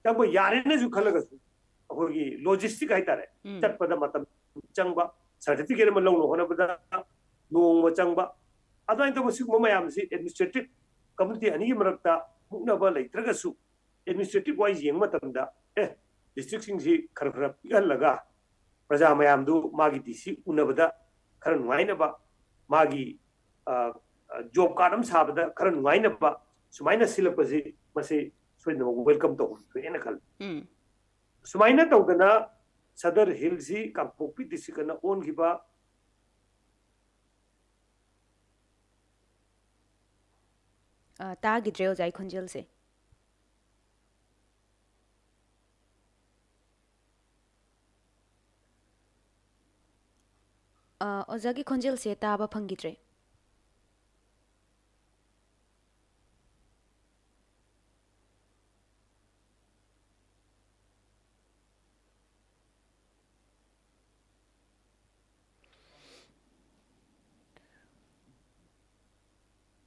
ꯆꯪꯕ ꯌꯥꯔꯦꯅꯁꯨ ꯈꯜꯂꯒꯁꯨ ꯑꯩꯈꯣꯏꯒꯤ ꯂꯣꯖꯤꯁꯇꯤꯛ ꯍꯥꯏꯇꯥꯔꯦ, ꯎꯝ ꯆꯠꯄꯗ ꯃꯇꯝ ꯆꯪꯕ, ꯁꯥꯔꯇꯤꯐꯤꯀꯦꯠ ꯑꯃ ꯂꯧꯅ ꯍꯣꯠꯅꯕꯗ ꯅꯣꯡꯃ ꯆꯪꯕ, ꯑꯗꯨꯃꯥꯏꯅ ꯇꯧꯕ ꯁꯤꯒꯨꯝꯕ ꯃꯌꯥꯝꯁꯤ ꯑꯦꯗꯃꯤꯅꯤꯁꯇ꯭ꯔꯦꯇꯤꯞ ꯀꯝꯃ꯭ꯌꯨꯅꯤꯇꯤ ꯑꯅꯤꯒꯤ ꯃꯔꯛꯇ ꯃꯨꯛꯅꯕ ꯂꯩꯇ꯭ꯔꯒꯁꯨ ꯑꯦꯗꯃꯤꯅꯤꯁꯇ꯭ꯔꯦꯇꯤꯞ ꯋꯥꯏꯁ ꯌꯦꯡꯕ ꯃꯇꯝꯗ, ꯑꯦ, ꯗꯤꯁꯇ꯭ꯔꯤꯛꯁꯤꯡꯁꯤ ꯈꯔ ꯈꯔ ꯄꯤꯛꯍꯜꯂꯒ ꯄ꯭ꯔꯖꯥ ꯃꯌꯥꯝꯗꯨ ꯃꯥꯒꯤ ꯗꯤ ꯁꯤ ꯎꯅꯕꯗ ꯈꯔ ꯅꯨꯡꯉꯥꯏꯅꯕ, ꯃꯥꯒꯤ, ꯑ, ꯑ, ꯖꯣꯕ ꯀꯥꯔꯗ ꯑꯃ ꯁꯥꯕꯗ ꯈꯔ ꯅꯨꯡꯉꯥꯏꯅꯕ ꯁꯨꯃꯥꯏꯅ ꯁꯤꯜꯂꯛꯄꯁꯤ ꯃꯁꯤ ꯁꯣꯏꯗꯅꯃꯛ ꯋꯦꯜꯀꯝ ꯇꯧꯕ ꯊꯣꯛꯑꯦꯅ ꯈꯜꯂꯤ꯫ ꯎꯝ ꯁꯨꯃꯥꯏꯅ ꯇꯧꯗꯅ ꯁꯗꯔ ꯍꯤꯜꯁꯤ ꯀꯥꯡꯄꯣꯛꯄꯤ ꯗꯤꯁꯇ꯭ꯔꯤꯛ ꯑꯅ ꯑꯣꯟꯈꯤꯕ꯫ ꯑ, ꯇꯥꯈꯤꯗ꯭ꯔꯦ ꯑꯣꯖꯥ ꯑꯩ ꯈꯣꯟꯖꯦꯜꯁꯦ꯫ ꯑ, ꯑꯣꯖꯥꯒꯤ ꯈꯣꯟꯖꯦꯜꯁꯦ ꯇꯥꯕ ꯐꯪꯈꯤꯗ꯭ꯔꯦ꯫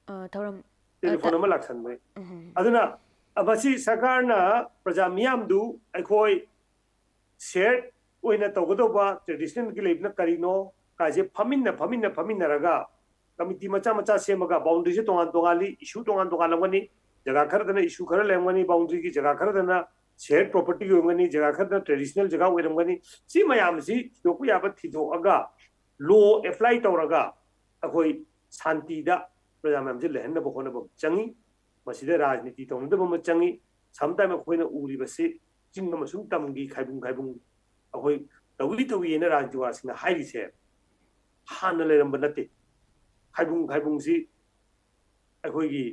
ꯑ, ꯊꯧꯔꯝ, ꯑ, ꯇꯦꯂꯤꯐꯣꯟ ꯇ-, ꯑꯃ ꯂꯥꯛꯁꯟꯕꯅꯤ꯫ ꯎꯝ꯫ ꯑꯗꯨꯅ, ꯑ, ꯃꯁꯤ ꯁꯔꯀꯥꯔꯅ ꯄ꯭ꯔꯖꯥ ꯃꯤꯌꯥꯝꯗꯨ ꯑꯩꯈꯣꯏ ꯁꯦꯌꯔ ꯑꯣꯏꯅ ꯇꯧꯒꯗꯧꯕ ꯇ꯭ꯔꯦꯗꯤꯁꯅꯦꯜꯒꯤ ꯂꯩꯕꯅ ꯀꯔꯤꯅꯣ ꯀꯥꯏꯁꯦ ꯐꯝꯃꯤꯟꯅ, ꯐꯝꯃꯤꯟꯅ, ꯐꯝꯃꯤꯟꯅꯔꯒ ꯀꯃꯤꯇꯤ ꯃꯆꯥ ꯃꯆꯥ ꯁꯦꯝꯃꯒ ꯕꯥꯎꯟꯗꯔꯤꯁꯦ ꯇꯣꯉꯥꯟ ꯇꯣꯉꯥꯜꯂꯤ, ꯏꯁꯨ ꯇꯣꯉꯥꯟ ꯇꯣꯉꯥꯟꯂꯝꯒꯅꯤ, ꯖꯒꯥ ꯈꯔꯗꯅ ꯏꯁꯨ ꯈꯔ ꯂꯩꯔꯝꯒꯅꯤ, ꯕꯥꯎꯟꯗꯔꯤꯒꯤ ꯖꯒꯥ ꯈꯔꯗꯅ ꯁꯦꯌꯔ ꯄ꯭ꯔꯣꯄꯔꯇꯤ ꯑꯣꯏꯔꯝꯒꯅꯤ, ꯖꯒꯥ ꯈꯔꯗꯅ ꯇ꯭ꯔꯦꯗꯤꯁꯅꯦꯜ ꯖꯒꯥ ꯑꯣꯏꯔꯝꯒꯅꯤ꯫ ꯁꯤ ꯃꯌꯥꯝꯁꯤ ꯊꯤꯗꯣꯛꯄ ꯌꯥꯕ ꯊꯤꯗꯣꯛꯑꯒ ꯂꯣ ꯑꯦꯄ꯭ꯂꯥꯏ ꯇꯧꯔꯒ ꯑꯩꯈꯣꯏ ꯁꯥꯟꯇꯤꯗ ꯄ꯭ꯔꯖꯥ ꯃꯌꯥꯝꯁꯦ ꯂꯩꯍꯟꯅꯕ ꯍꯣꯠꯅꯕ ꯑꯃ ꯆꯪꯉꯤ꯫ ꯃꯁꯤꯗ ꯔꯥꯖꯅꯤꯇꯤ ꯇꯧꯅꯗꯕ ꯑꯃ ꯆꯪꯉꯤ꯫ ꯁꯝꯇꯥꯏꯝ ꯑꯩꯈꯣꯏꯅ ꯎꯔꯤꯕꯁꯤ ꯆꯤꯡ ꯑꯃꯁꯨꯡ ꯇꯝꯒꯤ ꯈꯥꯏꯕꯨꯡ ꯈꯥꯏꯕꯨꯡ ꯑꯩꯈꯣꯏ ꯇꯧꯏ ꯇꯧꯏꯅ ꯔꯥꯖꯅꯤꯇꯤ ꯋꯥꯁꯤꯡꯅ ꯍꯥꯏꯔꯤꯁꯦ ꯍꯥꯟꯅ ꯂꯩꯔꯝꯕ ꯅꯠꯇꯦ꯫ ꯈꯥꯏꯕꯨꯡ ꯈꯥꯏꯕꯨꯡꯁꯤ ꯑꯩꯈꯣꯏꯒꯤ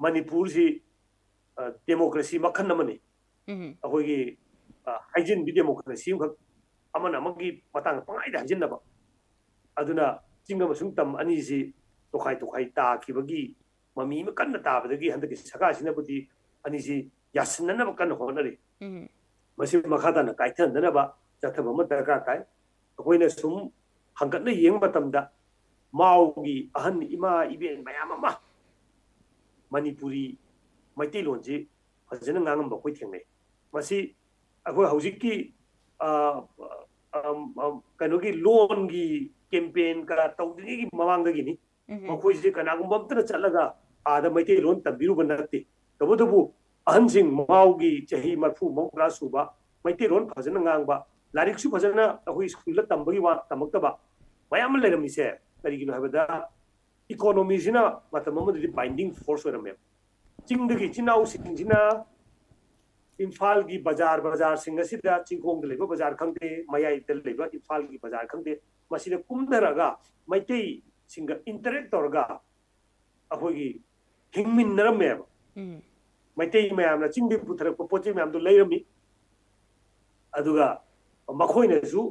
ꯃꯅꯤꯄꯨꯔꯁꯤ, ꯑ, ꯗꯦꯃꯣꯀ꯭ꯔꯦꯁꯤ ꯃꯈꯜ ꯑꯃꯅꯤ꯫ ꯎꯝ꯫ ꯑꯩꯈꯣꯏꯒꯤ, ꯑ, ꯍꯥꯏꯖꯤꯟꯕꯤ ꯗꯦꯃꯣꯀ꯭ꯔꯦꯁꯤ ꯑꯃꯈꯛ, ꯑꯃꯅ ꯑꯃꯒꯤ ꯃꯇꯥꯡꯗ ꯄꯪꯍꯥꯏꯗ ꯍꯥꯏꯖꯤꯟꯅꯕ꯫ ꯑꯗꯨꯅ ꯆꯤꯡ ꯑꯃꯁꯨꯡ ꯇꯝ ꯑꯅꯤꯁꯤ ꯇꯣꯈꯥꯏ ꯇꯣꯈꯥꯏ ꯇꯥꯈꯤꯕꯒꯤ ꯃꯃꯤ ꯑꯃ ꯀꯟꯅ ꯇꯥꯕꯗꯒꯤ ꯍꯟꯗꯛꯀꯤ ꯁꯔꯀꯥꯔꯁꯤꯅꯕꯨꯗꯤ ꯑꯅꯤꯁꯤ ꯌꯥꯁꯤꯟꯅꯅꯕ ꯀꯟꯅ ꯍꯣꯠꯅꯔꯤ꯫ ꯎꯝ꯫ ꯃꯁꯤ ꯃꯈꯥ ꯇꯥꯅ ꯀꯥꯏꯊꯅꯗꯅꯕ ꯆꯠꯊꯕ ꯑꯃ ꯗꯔꯀꯥꯔ ꯇꯥꯏ꯫ ꯑꯩꯈꯣꯏꯅ ꯁꯨꯝ ꯍꯪꯒꯠꯅ ꯌꯦꯡꯕ ꯃꯇꯝꯗ ꯃꯥꯎꯒꯤ ꯑꯍꯟ ꯏꯃꯥ ꯏꯕꯦꯟ ꯃꯌꯥꯝ ꯑꯃ ꯃꯅꯤꯄꯨꯔꯤ ꯃꯩꯇꯩꯂꯣꯟꯁꯤ ꯐꯖꯅ ꯉꯥꯡꯉꯝꯕ ꯑꯩꯈꯣꯏ ꯊꯦꯡꯅꯩ꯫ ꯃꯁꯤ ꯑꯩꯈꯣꯏ ꯍꯧꯖꯤꯛꯀꯤ, ꯑ, ꯑ, ꯑ, ꯀꯩꯅꯣꯒꯤ ꯂꯣꯟꯒꯤ ꯀꯦꯝꯄꯦꯟꯒ ꯇꯧꯗ꯭ꯔꯤꯉꯩꯒꯤ ꯃꯃꯥꯡꯗꯒꯤꯅꯤ꯫ ꯎꯝ꯫ ꯃꯈꯣꯏꯁꯦ ꯀꯅꯥꯒꯨꯝꯕ ꯑꯝꯇꯅ ꯆꯠꯂꯒ ꯑꯥꯗ ꯃꯩꯇꯩꯂꯣꯟ ꯇꯝꯕꯤꯔꯨꯕ ꯅꯠꯇꯦ꯫ ꯇꯧꯕꯇꯕꯨ ꯑꯍꯟꯁꯤꯡ ꯃꯥꯎꯒꯤ ꯆꯍꯤ ꯃꯔꯤꯐꯨ, ꯃꯧꯗ꯭ꯔꯥ ꯁꯨꯕ, ꯃꯩꯇꯩꯂꯣꯟ ꯐꯖꯅ ꯉꯥꯡꯕ, ꯂꯥꯏꯔꯤꯛꯁꯨ ꯐꯖꯅ ꯑꯩꯈꯣꯏ ꯁ꯭ꯀꯨꯜꯗ ꯇꯝꯕꯒꯤ ꯋꯥ ꯇꯝꯃꯛꯇꯕ ꯃꯌꯥꯝ ꯑꯃ ꯂꯩꯔꯝꯃꯤꯁꯦ ꯀꯔꯤꯒꯤꯅꯣ ꯍꯥꯏꯕꯗ, ꯏꯀꯣꯅꯣꯃꯤꯁꯤꯅ ꯃꯇꯝ ꯑꯃꯗꯗꯤ ꯕꯥꯏꯟꯗꯤꯡ ꯐꯣꯔꯁ ꯑꯣꯏꯔꯝꯃꯦꯕ꯫ ꯆꯤꯡꯗꯒꯤ ꯏꯆꯤꯟ ꯏꯅꯥꯎꯁꯤꯡꯁꯤꯅ ꯏꯝꯐꯥꯜꯒꯤ ꯕꯖꯥꯔ, ꯕꯖꯥꯔꯁꯤꯡ ꯑꯁꯤꯗ, ꯆꯤꯡꯈꯣꯡꯗ ꯂꯩꯕ ꯕꯖꯥꯔ ꯈꯪꯗꯦ, ꯃꯌꯥꯏꯗ ꯂꯩꯕ ꯏꯝꯐꯥꯜꯒꯤ ꯕꯖꯥꯔ ꯈꯪꯗꯦ, ꯃꯁꯤꯗ ꯀꯨꯝꯊꯔꯒ ꯃꯩꯇꯩꯁꯤꯡꯒ ꯏꯟꯇꯔꯦꯛ ꯇꯧꯔꯒ ꯑꯩꯈꯣꯏꯒꯤ ꯍꯤꯡꯃꯤꯟꯅꯔꯝꯃꯦꯕ꯫ ꯎꯝ꯫ ꯃꯩꯇꯩ ꯃꯌꯥꯝꯅ ꯆꯤꯡꯗꯒꯤ ꯄꯨꯊꯔꯛꯄ ꯄꯣꯠ ꯆꯩ ꯃꯌꯥꯝꯗꯣ ꯂꯩꯔꯝꯃꯤ꯫ ꯑꯗꯨꯒ ꯃꯈꯣꯏꯅꯁꯨ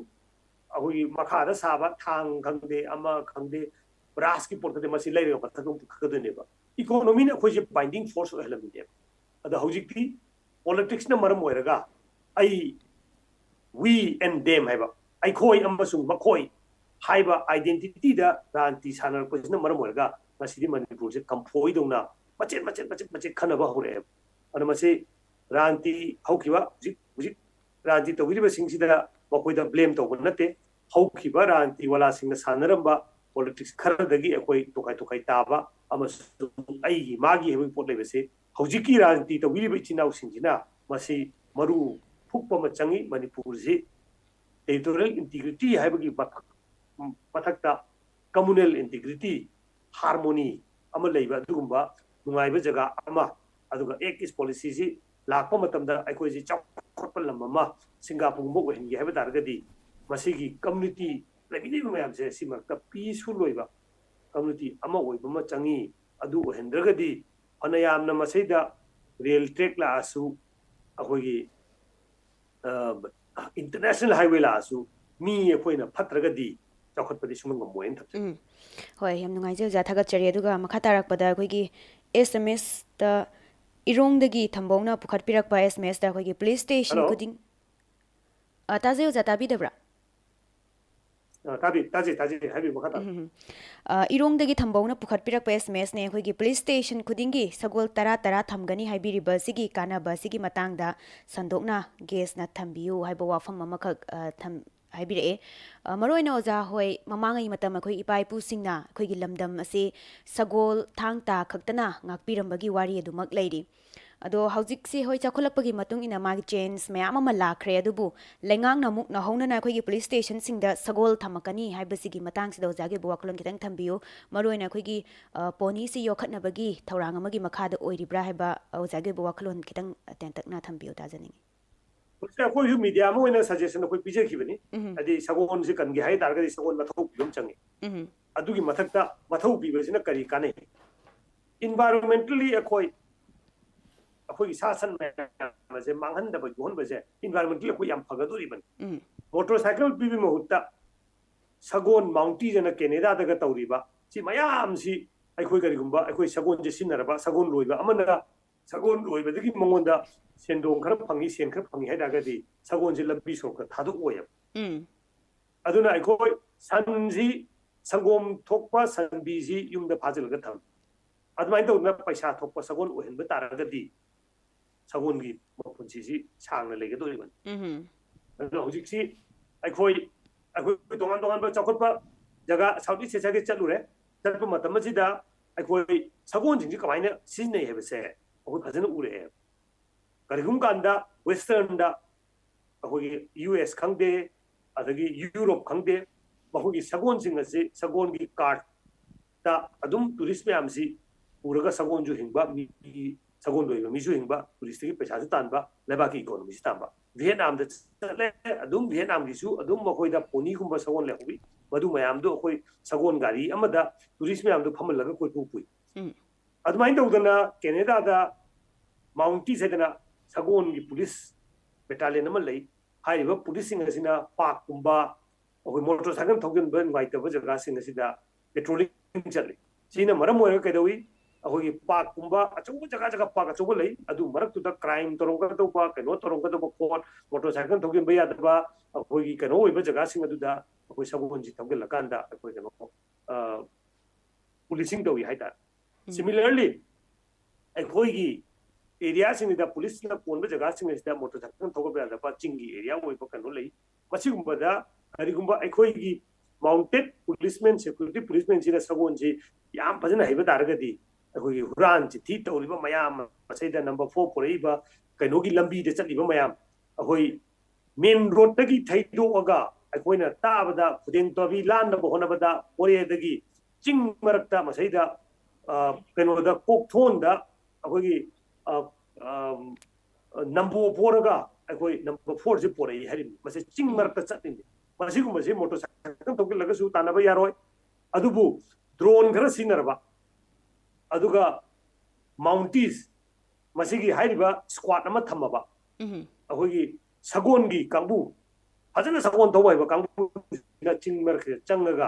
ꯑꯩꯈꯣꯏꯒꯤ ꯃꯈꯥꯗ ꯁꯥꯕ ꯊꯥꯡ ꯈꯪꯗꯦ, ꯑꯃ ꯈꯪꯗꯦ, ꯕ꯭ꯔꯥꯁꯀꯤ ꯄꯣꯠ ꯈꯪꯗꯦ, ꯃꯁꯤ ꯂꯩꯔꯒ ꯃꯊꯛꯇ ꯑꯃꯨꯛ ꯄꯨꯈꯠꯀꯗꯣꯏꯅꯦꯕ꯫ ꯏꯀꯣꯅꯣꯃꯤꯅ ꯑꯩꯈꯣꯏꯁꯦ binding force ꯑꯣꯏꯍꯜꯂꯝꯃꯤꯅꯦꯕ꯫ ꯑꯗꯣ ꯍꯧꯖꯤꯛꯇꯤ ꯄꯣꯂꯤꯇꯤꯛꯁꯅ ꯃꯔꯝ ꯑꯣꯏꯔꯒ ꯑꯩ, we and them ꯍꯥꯏꯕ, ꯑꯩꯈꯣꯏ ꯑꯃꯁꯨꯡ ꯃꯈꯣꯏ ꯍꯥꯏꯕ identityꯗ ꯔꯥꯖꯅꯤꯇꯤ ꯁꯥꯟꯅꯔꯛꯄꯁꯤꯅ ꯃꯔꯝ ꯑꯣꯏꯔꯒ ꯉꯁꯤꯗꯤ ꯃꯅꯤꯄꯨꯔꯁꯦ ꯀꯝꯐꯣꯏꯗꯧꯅ ꯃꯆꯦꯠ ꯃꯆꯦꯠ ꯃꯆꯦꯠ ꯃꯆꯦꯠ ꯈꯟꯅꯕ ꯍꯧꯔꯛꯑꯦꯕ꯫ ꯑꯗꯨꯅ ꯃꯁꯤ ꯔꯥꯖꯅꯤꯇꯤ ꯍꯧꯈꯤꯕ, ꯍꯧꯖꯤꯛ ꯍꯧꯖꯤꯛ ꯔꯥꯖꯅꯤꯇꯤ ꯇꯧꯕꯤꯔꯤꯕꯁꯤꯡꯁꯤꯗ ꯃꯈꯣꯏꯗ blame ꯇꯧꯕ ꯅꯠꯇꯦ꯫ ꯍꯧꯈꯤꯕ ꯔꯥꯖꯅꯤꯇꯤ ꯋꯥꯂꯥꯁꯤꯡꯅ ꯁꯥꯟꯅꯔꯝꯕ ꯄꯣꯂꯤꯇꯤꯛꯁ ꯈꯔꯗꯒꯤ ꯑꯩꯈꯣꯏ ꯇꯣꯈꯥꯏ ꯇꯣꯈꯥꯏ ꯇꯥꯕ ꯑꯃꯁꯨꯡ ꯑꯩꯒꯤ ꯃꯥꯒꯤ ꯍꯥꯏꯕꯒꯤ ꯄꯣꯠ ꯂꯩꯕꯁꯦ ꯍꯧꯖꯤꯛꯀꯤ ꯔꯥꯖꯅꯤꯇꯤ ꯇꯧꯕꯤꯔꯤꯕ ꯏꯆꯤꯟ ꯏꯅꯥꯎꯁꯤꯡꯁꯤꯅ ꯃꯁꯤ ꯃꯔꯨ ꯐꯨꯛꯄ ꯑꯃ ꯆꯪꯉꯤ꯫ ꯃꯅꯤꯄꯨꯔꯁꯤ territorial integrity ꯍꯥꯏꯕꯒꯤ ꯃꯊꯛ-, ꯃꯊꯛꯇ communal integrity, harmony ꯑꯃ ꯂꯩꯕ ꯑꯗꯨꯒꯨꯝꯕ ꯅꯨꯡꯉꯥꯏꯕ ꯖꯒꯥ ꯑꯃ, ꯑꯗꯨꯒ Act East Policyꯁꯤ ꯂꯥꯛꯄ ꯃꯇꯝꯗ ꯑꯩꯈꯣꯏꯁꯤ ꯆꯥꯎꯈꯠꯄ ꯂꯝ ꯑꯃ ꯁꯤꯡꯒꯥꯄꯨꯔꯒꯨꯝꯕ ꯑꯣꯏꯍꯟꯒꯦ ꯍꯥꯏꯕ ꯇꯥꯔꯒꯗꯤ ꯃꯁꯤꯒꯤ community ꯂꯩꯃꯤꯟꯅꯔꯤꯕ ꯃꯌꯥꯝꯁꯦ ꯁꯤ ꯃꯔꯛꯇ peaceful ꯑꯣꯏꯕ community ꯑꯃ ꯑꯣꯏꯕ ꯑꯃ ꯆꯪꯉꯤ꯫ ꯑꯗꯨ ꯑꯣꯏꯍꯟꯗ꯭ꯔꯒꯗꯤ ꯐꯅ ꯌꯥꯝꯅ ꯃꯁꯤꯗ rail track ꯂꯥꯛꯑꯁꯨ, ꯑꯩꯈꯣꯏꯒꯤ, ꯑ, international highway ꯂꯥꯛꯑꯁꯨ ꯃꯤ ꯑꯩꯈꯣꯏꯅ ꯐꯠꯇ꯭ꯔꯒꯗꯤ ꯆꯥꯎꯈꯠꯄꯗꯤ ꯁꯨꯡꯉꯝ ꯉꯝꯃꯣꯏꯅ ꯊꯝꯖꯩ꯫ ꯎꯝ꯫ ꯍꯣꯏ, ꯌꯥꯝ ꯅꯨꯡꯉꯥꯏꯖꯩ ꯑꯣꯖꯥ, ꯊꯥꯒꯠꯆꯔꯤ꯫ ꯑꯗꯨꯒ ꯃꯈꯥ ꯇꯥꯔꯛꯄꯗ ꯑꯩꯈꯣꯏꯒꯤ SMSꯇ, ꯏꯔꯣꯡꯗꯒꯤ ꯊꯝꯕꯧꯅ ꯄꯨꯈꯠꯄꯤꯔꯛꯄ SMSꯇ ꯑꯩꯈꯣꯏꯒꯤ ꯄꯨꯂꯤꯁ ꯁ꯭ꯇꯦꯁꯟ ꯍꯜꯂꯣ꯫ ꯈꯨꯗꯤꯡ, ꯑ, ꯇꯥꯖꯩ ꯑꯣꯖꯥ, ꯇꯥꯕꯤꯗꯕ꯭ꯔꯥ? ꯑ, ꯇꯥꯕꯤ-, ꯇꯥꯖꯩ, ꯇꯥꯖꯩ, ꯍꯥꯏꯕꯤꯌꯨ, ꯃꯈꯥ ꯇꯥꯕꯤꯌꯨ꯫ ꯎꯝ, ꯎꯝ꯫ ꯑ, ꯏꯔꯣꯡꯗꯒꯤ ꯊꯝꯕꯧꯅ ꯄꯨꯈꯠꯄꯤꯔꯛꯄ SMSꯅꯦ, ꯑꯩꯈꯣꯏꯒꯤ ꯄꯨꯂꯤꯁ ꯁ꯭ꯇꯦꯁꯟ ꯈꯨꯗꯤꯡꯒꯤ ꯁꯒꯣꯜ ꯇꯔꯥ ꯇꯔꯥ ꯊꯝꯒꯅꯤ ꯍꯥꯏꯕꯤꯔꯤꯕ ꯁꯤꯒꯤ ꯀꯥꯟꯅꯕ ꯁꯤꯒꯤ ꯃꯇꯥꯡꯗ ꯁꯟꯗꯣꯛꯅ ꯒꯦꯁꯅ ꯊꯝꯕꯤꯌꯨ ꯍꯥꯏꯕ ꯋꯥꯐꯝ ꯑꯃꯈꯛ, ꯑ, ꯊꯝ-, ꯍꯥꯏꯕꯤꯔꯛꯑꯦ꯫ ꯑ, ꯃꯔꯨꯑꯣꯏꯅ ꯑꯣꯖꯥ ꯍꯣꯏ, ꯃꯃꯥꯡꯉꯩ ꯃꯇꯝ ꯑꯩꯈꯣꯏ ꯏꯄꯥ ꯏꯄꯨꯁꯤꯡꯅ ꯑꯩꯈꯣꯏꯒꯤ ꯂꯝꯗꯝ ꯑꯁꯤ ꯁꯒꯣꯜ ꯊꯥꯡ ꯇꯥ ꯈꯛꯇꯅ ꯉꯥꯛꯄꯤꯔꯝꯕꯒꯤ ꯋꯥꯔꯤ ꯑꯗꯨꯃꯛ ꯂꯩꯔꯤ꯫ ꯑꯗꯣ ꯍꯧꯖꯤꯛꯁꯤ, ꯍꯣꯏ, ꯆꯥꯎꯈꯠꯂꯛꯄꯒꯤ ꯃꯇꯨꯡ ꯏꯟꯅ ꯃꯥꯒꯤ change ꯃꯌꯥꯝ ꯑꯃ ꯂꯥꯛꯈ꯭ꯔꯦ, ꯑꯗꯨꯕꯨ ꯂꯩꯉꯥꯛꯅ ꯑꯃꯨꯛ ꯅꯧꯍꯧꯅꯅ ꯑꯩꯈꯣꯏꯒꯤ ꯄꯨꯂꯤꯁ ꯁ꯭ꯇꯦꯁꯟꯁꯤꯡꯗ ꯁꯒꯣꯜ ꯊꯝꯃꯛꯀꯅꯤ ꯍꯥꯏꯕꯁꯤꯒꯤ ꯃꯇꯥꯡꯁꯤꯗ ꯑꯣꯖꯥꯒꯤ ꯑꯣꯏꯕ ꯋꯥꯈꯜꯂꯣꯟ ꯈꯤꯇꯪ ꯊꯝꯕꯤꯌꯨ꯫ ꯃꯔꯨꯑꯣꯏꯅ ꯑꯩꯈꯣꯏꯒꯤ, ꯑ, ponyꯁꯤ ꯌꯣꯛꯈꯠꯅꯕꯒꯤ ꯊꯧꯔꯥꯡ ꯑꯃꯒꯤ ꯃꯈꯥꯗ ꯑꯣꯏꯔꯤꯕ꯭ꯔꯥ ꯍꯥꯏꯕ, ꯑ, ꯑꯣꯖꯥꯒꯤ ꯑꯣꯏꯕ ꯋꯥꯈꯜꯂꯣꯟ ꯈꯤꯇꯪ, ꯑ, ꯇꯦꯟꯇꯛꯅ ꯊꯝꯕꯤꯌꯨ, ꯇꯥꯖꯅꯤꯡꯉꯤ꯫ ꯍꯧꯖꯤꯛ ꯑꯩꯈꯣꯏꯁꯨ media ꯑꯃ ꯑꯣꯏꯅ suggestion ꯑꯩꯈꯣꯏ ꯄꯤꯖꯈꯤꯕꯅꯤ꯫ ꯎꯝ꯫ ꯍꯥꯏꯗꯤ ꯁꯒꯣꯜꯁꯦ ꯀꯟꯒꯦ ꯍꯥꯏ ꯇꯥꯔꯒꯗꯤ ꯁꯒꯣꯜ ꯃꯊꯧ ꯄꯤꯕ ꯑꯃ ꯆꯪꯉꯤ꯫ ꯎꯝ꯫ ꯑꯗꯨꯒꯤ ꯃꯊꯛꯇ ꯃꯊꯧ ꯄꯤꯕꯁꯤꯅ ꯀꯔꯤ ꯀꯥꯟꯅꯩ? Environmentally ꯑꯩꯈꯣꯏ, ꯑꯩꯈꯣꯏꯒꯤ ꯁꯥ ꯁꯟ ꯃꯌꯥꯝ ꯑꯁꯦ ꯃꯥꯡꯍꯟꯗꯕ, ꯌꯣꯛꯍꯟꯕꯁꯦ environmentally ꯑꯩꯈꯣꯏ ꯌꯥꯝ ꯐꯒꯗꯣꯔꯤꯕꯅꯤ꯫ ꯎꯝ꯫ ꯃꯣꯇꯣꯔ ꯁꯥꯏꯀꯜ ꯄꯤꯕꯒꯤ ꯃꯍꯨꯠꯇ ꯁꯒꯣꯜ ꯃꯥꯎꯟꯇꯤꯁ ꯑꯅ ꯀꯦꯅꯦꯗꯥꯗꯒ ꯇꯧꯔꯤꯕ ꯁꯤ ꯃꯌꯥꯝꯁꯤ, ꯑꯩꯈꯣꯏ ꯀꯔꯤꯒꯨꯝꯕ ꯑꯩꯈꯣꯏ ꯁꯒꯣꯜꯁꯦ ꯁꯤꯖꯤꯟꯅꯔꯕ, ꯁꯒꯣꯜ ꯂꯣꯏꯕ ꯑꯃꯅ ꯁꯒꯣꯜ ꯂꯣꯏꯕꯗꯒꯤ ꯃꯉꯣꯟꯗ ꯁꯦꯟꯗꯣꯡ ꯈꯔ ꯐꯪꯉꯤ, ꯁꯦꯟ ꯈꯔ ꯐꯪꯉꯤ ꯍꯥꯏ ꯇꯥꯔꯒꯗꯤ ꯁꯒꯣꯜꯁꯦ ꯂꯝꯕꯤ ꯁꯣꯔꯣꯛꯇ ꯊꯥꯗꯣꯛꯑꯣꯏꯕ꯫ ꯎꯝ ꯑꯗꯨꯅ ꯑꯩꯈꯣꯏ ꯁꯟꯁꯤ, ꯁꯪꯒꯣꯝ ꯊꯣꯛꯄ ꯁꯟꯕꯤꯁꯤ ꯌꯨꯝꯗ ꯐꯥꯖꯤꯜꯂꯒ ꯊꯝꯃꯤ꯫ ꯑꯗꯨꯃꯥꯏꯅ ꯇꯧꯗꯅ ꯄꯩꯁꯥ ꯊꯣꯛꯄ ꯁꯒꯣꯜ ꯑꯣꯏꯍꯟꯕ ꯇꯥꯔꯒꯗꯤ ꯁꯒꯣꯜꯒꯤ ꯃꯄꯨꯟꯁꯤꯁꯤ ꯁꯥꯡꯅ ꯂꯩꯒꯗꯧꯔꯤꯕꯅꯤ꯫ ꯎꯝ ꯑꯗꯨꯅ ꯍꯧꯖꯤꯛꯁꯤ ꯑꯩꯈꯣꯏ, ꯑꯩꯈꯣꯏ ꯇꯣꯉꯥꯟ ꯇꯣꯉꯥꯟꯕ ꯆꯥꯎꯈꯠꯄ ꯖꯒꯥ South East Asiaꯒꯤ ꯆꯠꯂꯨꯔꯦ꯫ ꯆꯠꯄ ꯃꯇꯝ ꯑꯁꯤꯗ ꯑꯩꯈꯣꯏ ꯁꯒꯣꯜꯁꯤꯡꯁꯤ ꯀꯃꯥꯏꯅ ꯁꯤꯖꯤꯟꯅꯩ ꯍꯥꯏꯕꯁꯦ ꯑꯩꯈꯣꯏ ꯐꯖꯅ ꯎꯔꯛꯑꯦ꯫ ꯀꯔꯤꯒꯨꯝꯕ ꯀꯥꯟꯗ Westernꯗ, ꯑꯩꯈꯣꯏꯒꯤ ꯌꯨ ꯑꯦꯁ ꯈꯪꯗꯦ, ꯑꯗꯒꯤ ꯌꯨꯔꯣꯞ ꯈꯪꯗꯦ, ꯃꯈꯣꯏꯒꯤ ꯁꯒꯣꯜꯁꯤꯡ ꯑꯁꯤ ꯁꯒꯣꯜꯒꯤ ꯀꯥꯔꯠꯇ ꯑꯗꯨꯝ ꯇꯨꯔꯤꯁ ꯃꯌꯥꯝꯁꯤ ꯄꯨꯔꯒ ꯁꯒꯣꯜꯁꯨ ꯍꯤꯡꯕ, ꯃꯤꯒꯤ ꯁꯒꯣꯜ ꯂꯣꯏꯕ ꯃꯤꯁꯨ ꯍꯤꯡꯕ, ꯇꯨꯔꯤꯁꯇꯒꯤ ꯄꯩꯁꯥꯁꯨ ꯇꯥꯟꯕ, ꯂꯩꯕꯥꯛꯀꯤ ꯏꯀꯣꯅꯣꯃꯤꯁꯨ ꯇꯥꯟꯕ꯫ ꯚꯤꯌꯦꯠꯅꯥꯝꯗ ꯆꯠꯂꯦ, ꯑꯗꯨꯝ ꯚꯤꯌꯦꯠꯅꯥꯝꯒꯤꯁꯨ ꯑꯗꯨꯝ ꯃꯈꯣꯏꯗ ꯄꯣꯅꯤꯒꯨꯝꯕ ꯁꯒꯣꯜ ꯂꯩꯍꯧꯏ꯫ ꯃꯗꯨ ꯃꯌꯥꯝꯗꯨ ꯑꯩꯈꯣꯏ ꯁꯒꯣꯜ ꯒꯥꯔꯤ ꯑꯃꯗ ꯇꯨꯔꯤꯁ ꯃꯌꯥꯝꯗꯨ ꯐꯝꯍꯜꯂꯒ ꯀꯣꯏꯄꯨ ꯄꯨꯏ꯫ ꯎꯝ ꯑꯗꯨꯃꯥꯏꯅ ꯇꯧꯗꯅ ꯀꯦꯅꯦꯗꯥꯗ ꯃꯥꯎꯟꯇꯤꯁ ꯍꯥꯏꯗꯅ ꯁꯒꯣꯜꯒꯤ ꯄꯨꯂꯤꯁ ꯕꯦꯇꯥꯂꯤꯌꯟ ꯑꯃ ꯂꯩ꯫ ꯍꯥꯏꯔꯤꯕ ꯄꯨꯂꯤꯁꯁꯤꯡ ꯑꯁꯤꯅ ꯄꯥꯔꯛꯀꯨꯝꯕ, ꯑꯩꯈꯣꯏ ꯃꯣꯇꯣꯔ ꯁꯥꯏꯀꯜ ꯊꯧꯖꯤꯟꯕ ꯅꯨꯡꯉꯥꯏꯇꯕ ꯖꯒꯥꯁꯤꯡ ꯑꯁꯤꯗ ꯄꯦꯇ꯭ꯔꯣꯂꯤꯡ ꯆꯠꯂꯤ꯫ ꯁꯤꯅ ꯃꯔꯝ ꯑꯣꯏꯔꯒ ꯀꯩꯗꯧꯏ, ꯑꯩꯈꯣꯏꯒꯤ ꯄꯥꯔꯛꯀꯨꯝꯕ ꯑꯆꯧꯕ ꯖꯒꯥ ꯖꯒꯥ ꯄꯥꯔꯛ ꯑꯆꯧꯕ ꯂꯩ, ꯑꯗꯨ ꯃꯔꯛꯇꯨꯗ ꯀ꯭ꯔꯥꯏꯝ ꯇꯧꯔꯝꯒꯗꯧꯕ, ꯀꯩꯅꯣ ꯇꯧꯔꯝꯒꯗꯧꯕ, ꯈꯣꯠ ꯃꯣꯇꯣꯔ ꯁꯥꯏꯀꯜ ꯊꯧꯖꯤꯟꯕ ꯌꯥꯗꯕ, ꯑꯩꯈꯣꯏꯒꯤ ꯀꯩꯅꯣ ꯑꯣꯏꯕ ꯖꯒꯥꯁꯤꯡ ꯑꯗꯨꯗ ꯑꯩꯈꯣꯏ ꯁꯒꯣꯜꯁꯤ ꯊꯧꯖꯤꯜꯂꯀꯥꯟꯗ ꯑꯩꯈꯣꯏ ꯀꯩꯅꯣ, ꯄꯨꯂꯤꯁꯤꯡ ꯇꯧꯏ ꯍꯥꯏꯇꯥꯔꯦ꯫ ꯎꯝ꯫ Similarly, ꯑꯩꯈꯣꯏꯒꯤ ꯑꯦꯔꯤꯌꯥꯁꯤꯡꯁꯤꯗ ꯄꯨꯂꯤꯁꯅ ꯀꯣꯟꯕ ꯖꯒꯥꯁꯤꯡ ꯑꯁꯤꯗ ꯃꯣꯇꯣꯔ ꯁꯥꯏꯀꯜ ꯊꯧꯒꯠꯄ ꯌꯥꯗꯕ ꯆꯤꯡꯒꯤ ꯑꯦꯔꯤꯌꯥ ꯑꯣꯏꯕ ꯀꯩꯅꯣ ꯂꯩ꯫ ꯃꯁꯤꯒꯨꯝꯕꯗ ꯀꯔꯤꯒꯨꯝꯕ ꯑꯩꯈꯣꯏꯒꯤ mounted policemen, security policemenꯁꯤꯅ ꯁꯒꯣꯜꯁꯤ ꯌꯥꯝ ꯐꯖꯅ ꯍꯩꯕ ꯇꯥꯔꯒꯗꯤ ꯑꯩꯈꯣꯏꯒꯤ ꯍꯨꯔꯥꯟ ꯆꯤꯊꯤ ꯇꯧꯔꯤꯕ ꯃꯌꯥꯝ, ꯃꯁꯤꯗ number four ꯄꯨꯔꯛꯏꯕ ꯀꯩꯅꯣꯒꯤ ꯂꯝꯕꯤꯗ ꯆꯠꯂꯤꯕ ꯃꯌꯥꯝ, ꯑꯩꯈꯣꯏ main roadꯇꯒꯤ ꯊꯩꯗꯣꯛꯑꯒ ꯑꯩꯈꯣꯏꯅ ꯇꯥꯕꯗ ꯈꯨꯗꯦꯡ ꯇꯥꯕꯤ ꯂꯥꯟꯅꯕ ꯍꯣꯠꯅꯕꯗ ꯃꯣꯔꯦꯗꯒꯤ ꯆꯤꯡ ꯃꯔꯛꯇ ꯃꯁꯤꯗ, ꯑ, ꯀꯩꯅꯣꯗ ꯀꯣꯛꯊꯣꯟꯗ ꯑꯩꯈꯣꯏꯒꯤ, ꯑ, ꯑ, number fourꯒ ꯑꯩꯈꯣꯏ number fourꯁꯤ ꯄꯣꯔꯛꯏ ꯍꯥꯏꯔꯤꯕꯅꯤ꯫ ꯃꯁꯤ ꯆꯤꯡ ꯃꯔꯛꯇ ꯆꯠꯂꯤꯅꯤ꯫ ꯃꯁꯤꯒꯨꯝꯕꯁꯤ ꯃꯣꯇꯣꯔ ꯁꯥꯏꯀꯜ ꯊꯧꯖꯤꯜꯂꯒꯁꯨ ꯇꯥꯟꯅꯕ ꯌꯥꯔꯣꯏ꯫ ꯑꯗꯨꯕꯨ drone ꯈꯔ ꯁꯤꯖꯤꯟꯅꯔꯕ, ꯑꯗꯨꯒ mounties, ꯃꯁꯤꯒꯤ ꯍꯥꯏꯔꯤꯕ squad ꯑꯃ ꯊꯝꯃꯕ, ꯎꯝ ꯑꯩꯈꯣꯏꯒꯤ ꯁꯒꯣꯜꯒꯤ ꯀꯥꯡꯕꯨ, ꯐꯖꯅ ꯁꯒꯣꯜ ꯊꯧꯕ ꯍꯩꯕ ꯀꯥꯡꯕꯨꯁꯤꯅ ꯆꯤꯡ ꯃꯔꯛꯁꯤꯗ ꯆꯪꯉꯒ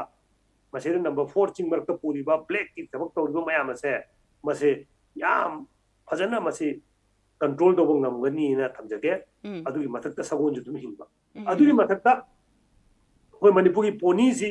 ꯃꯁꯤꯗ ꯅꯝꯕꯔ ꯐꯣꯔ ꯆꯤꯡ ꯃꯔꯛꯇ ꯄꯨꯔꯤꯕ ꯕ꯭ꯂꯦꯛꯀꯤ ꯊꯕꯛ ꯇꯧꯔꯤꯕ ꯃꯌꯥꯝ ꯑꯁꯦ, ꯃꯁꯤ ꯌꯥꯝ ꯐꯖꯅ ꯃꯁꯤ ꯀꯟꯇ꯭ꯔꯣꯜ ꯇꯧꯕ ꯉꯝꯒꯅꯤꯅ ꯊꯝꯖꯒꯦ꯫ ꯎꯝ꯫ ꯑꯗꯨꯒꯤ ꯃꯊꯛꯇ ꯁꯒꯣꯜꯁꯨ ꯑꯗꯨꯝ ꯍꯤꯡꯕ꯫ ꯎꯝ꯫ ꯑꯗꯨꯒꯤ ꯃꯊꯛꯇ ꯑꯩꯈꯣꯏ ꯃꯅꯤꯄꯨꯔꯒꯤ ꯄꯣꯅꯤꯁꯤ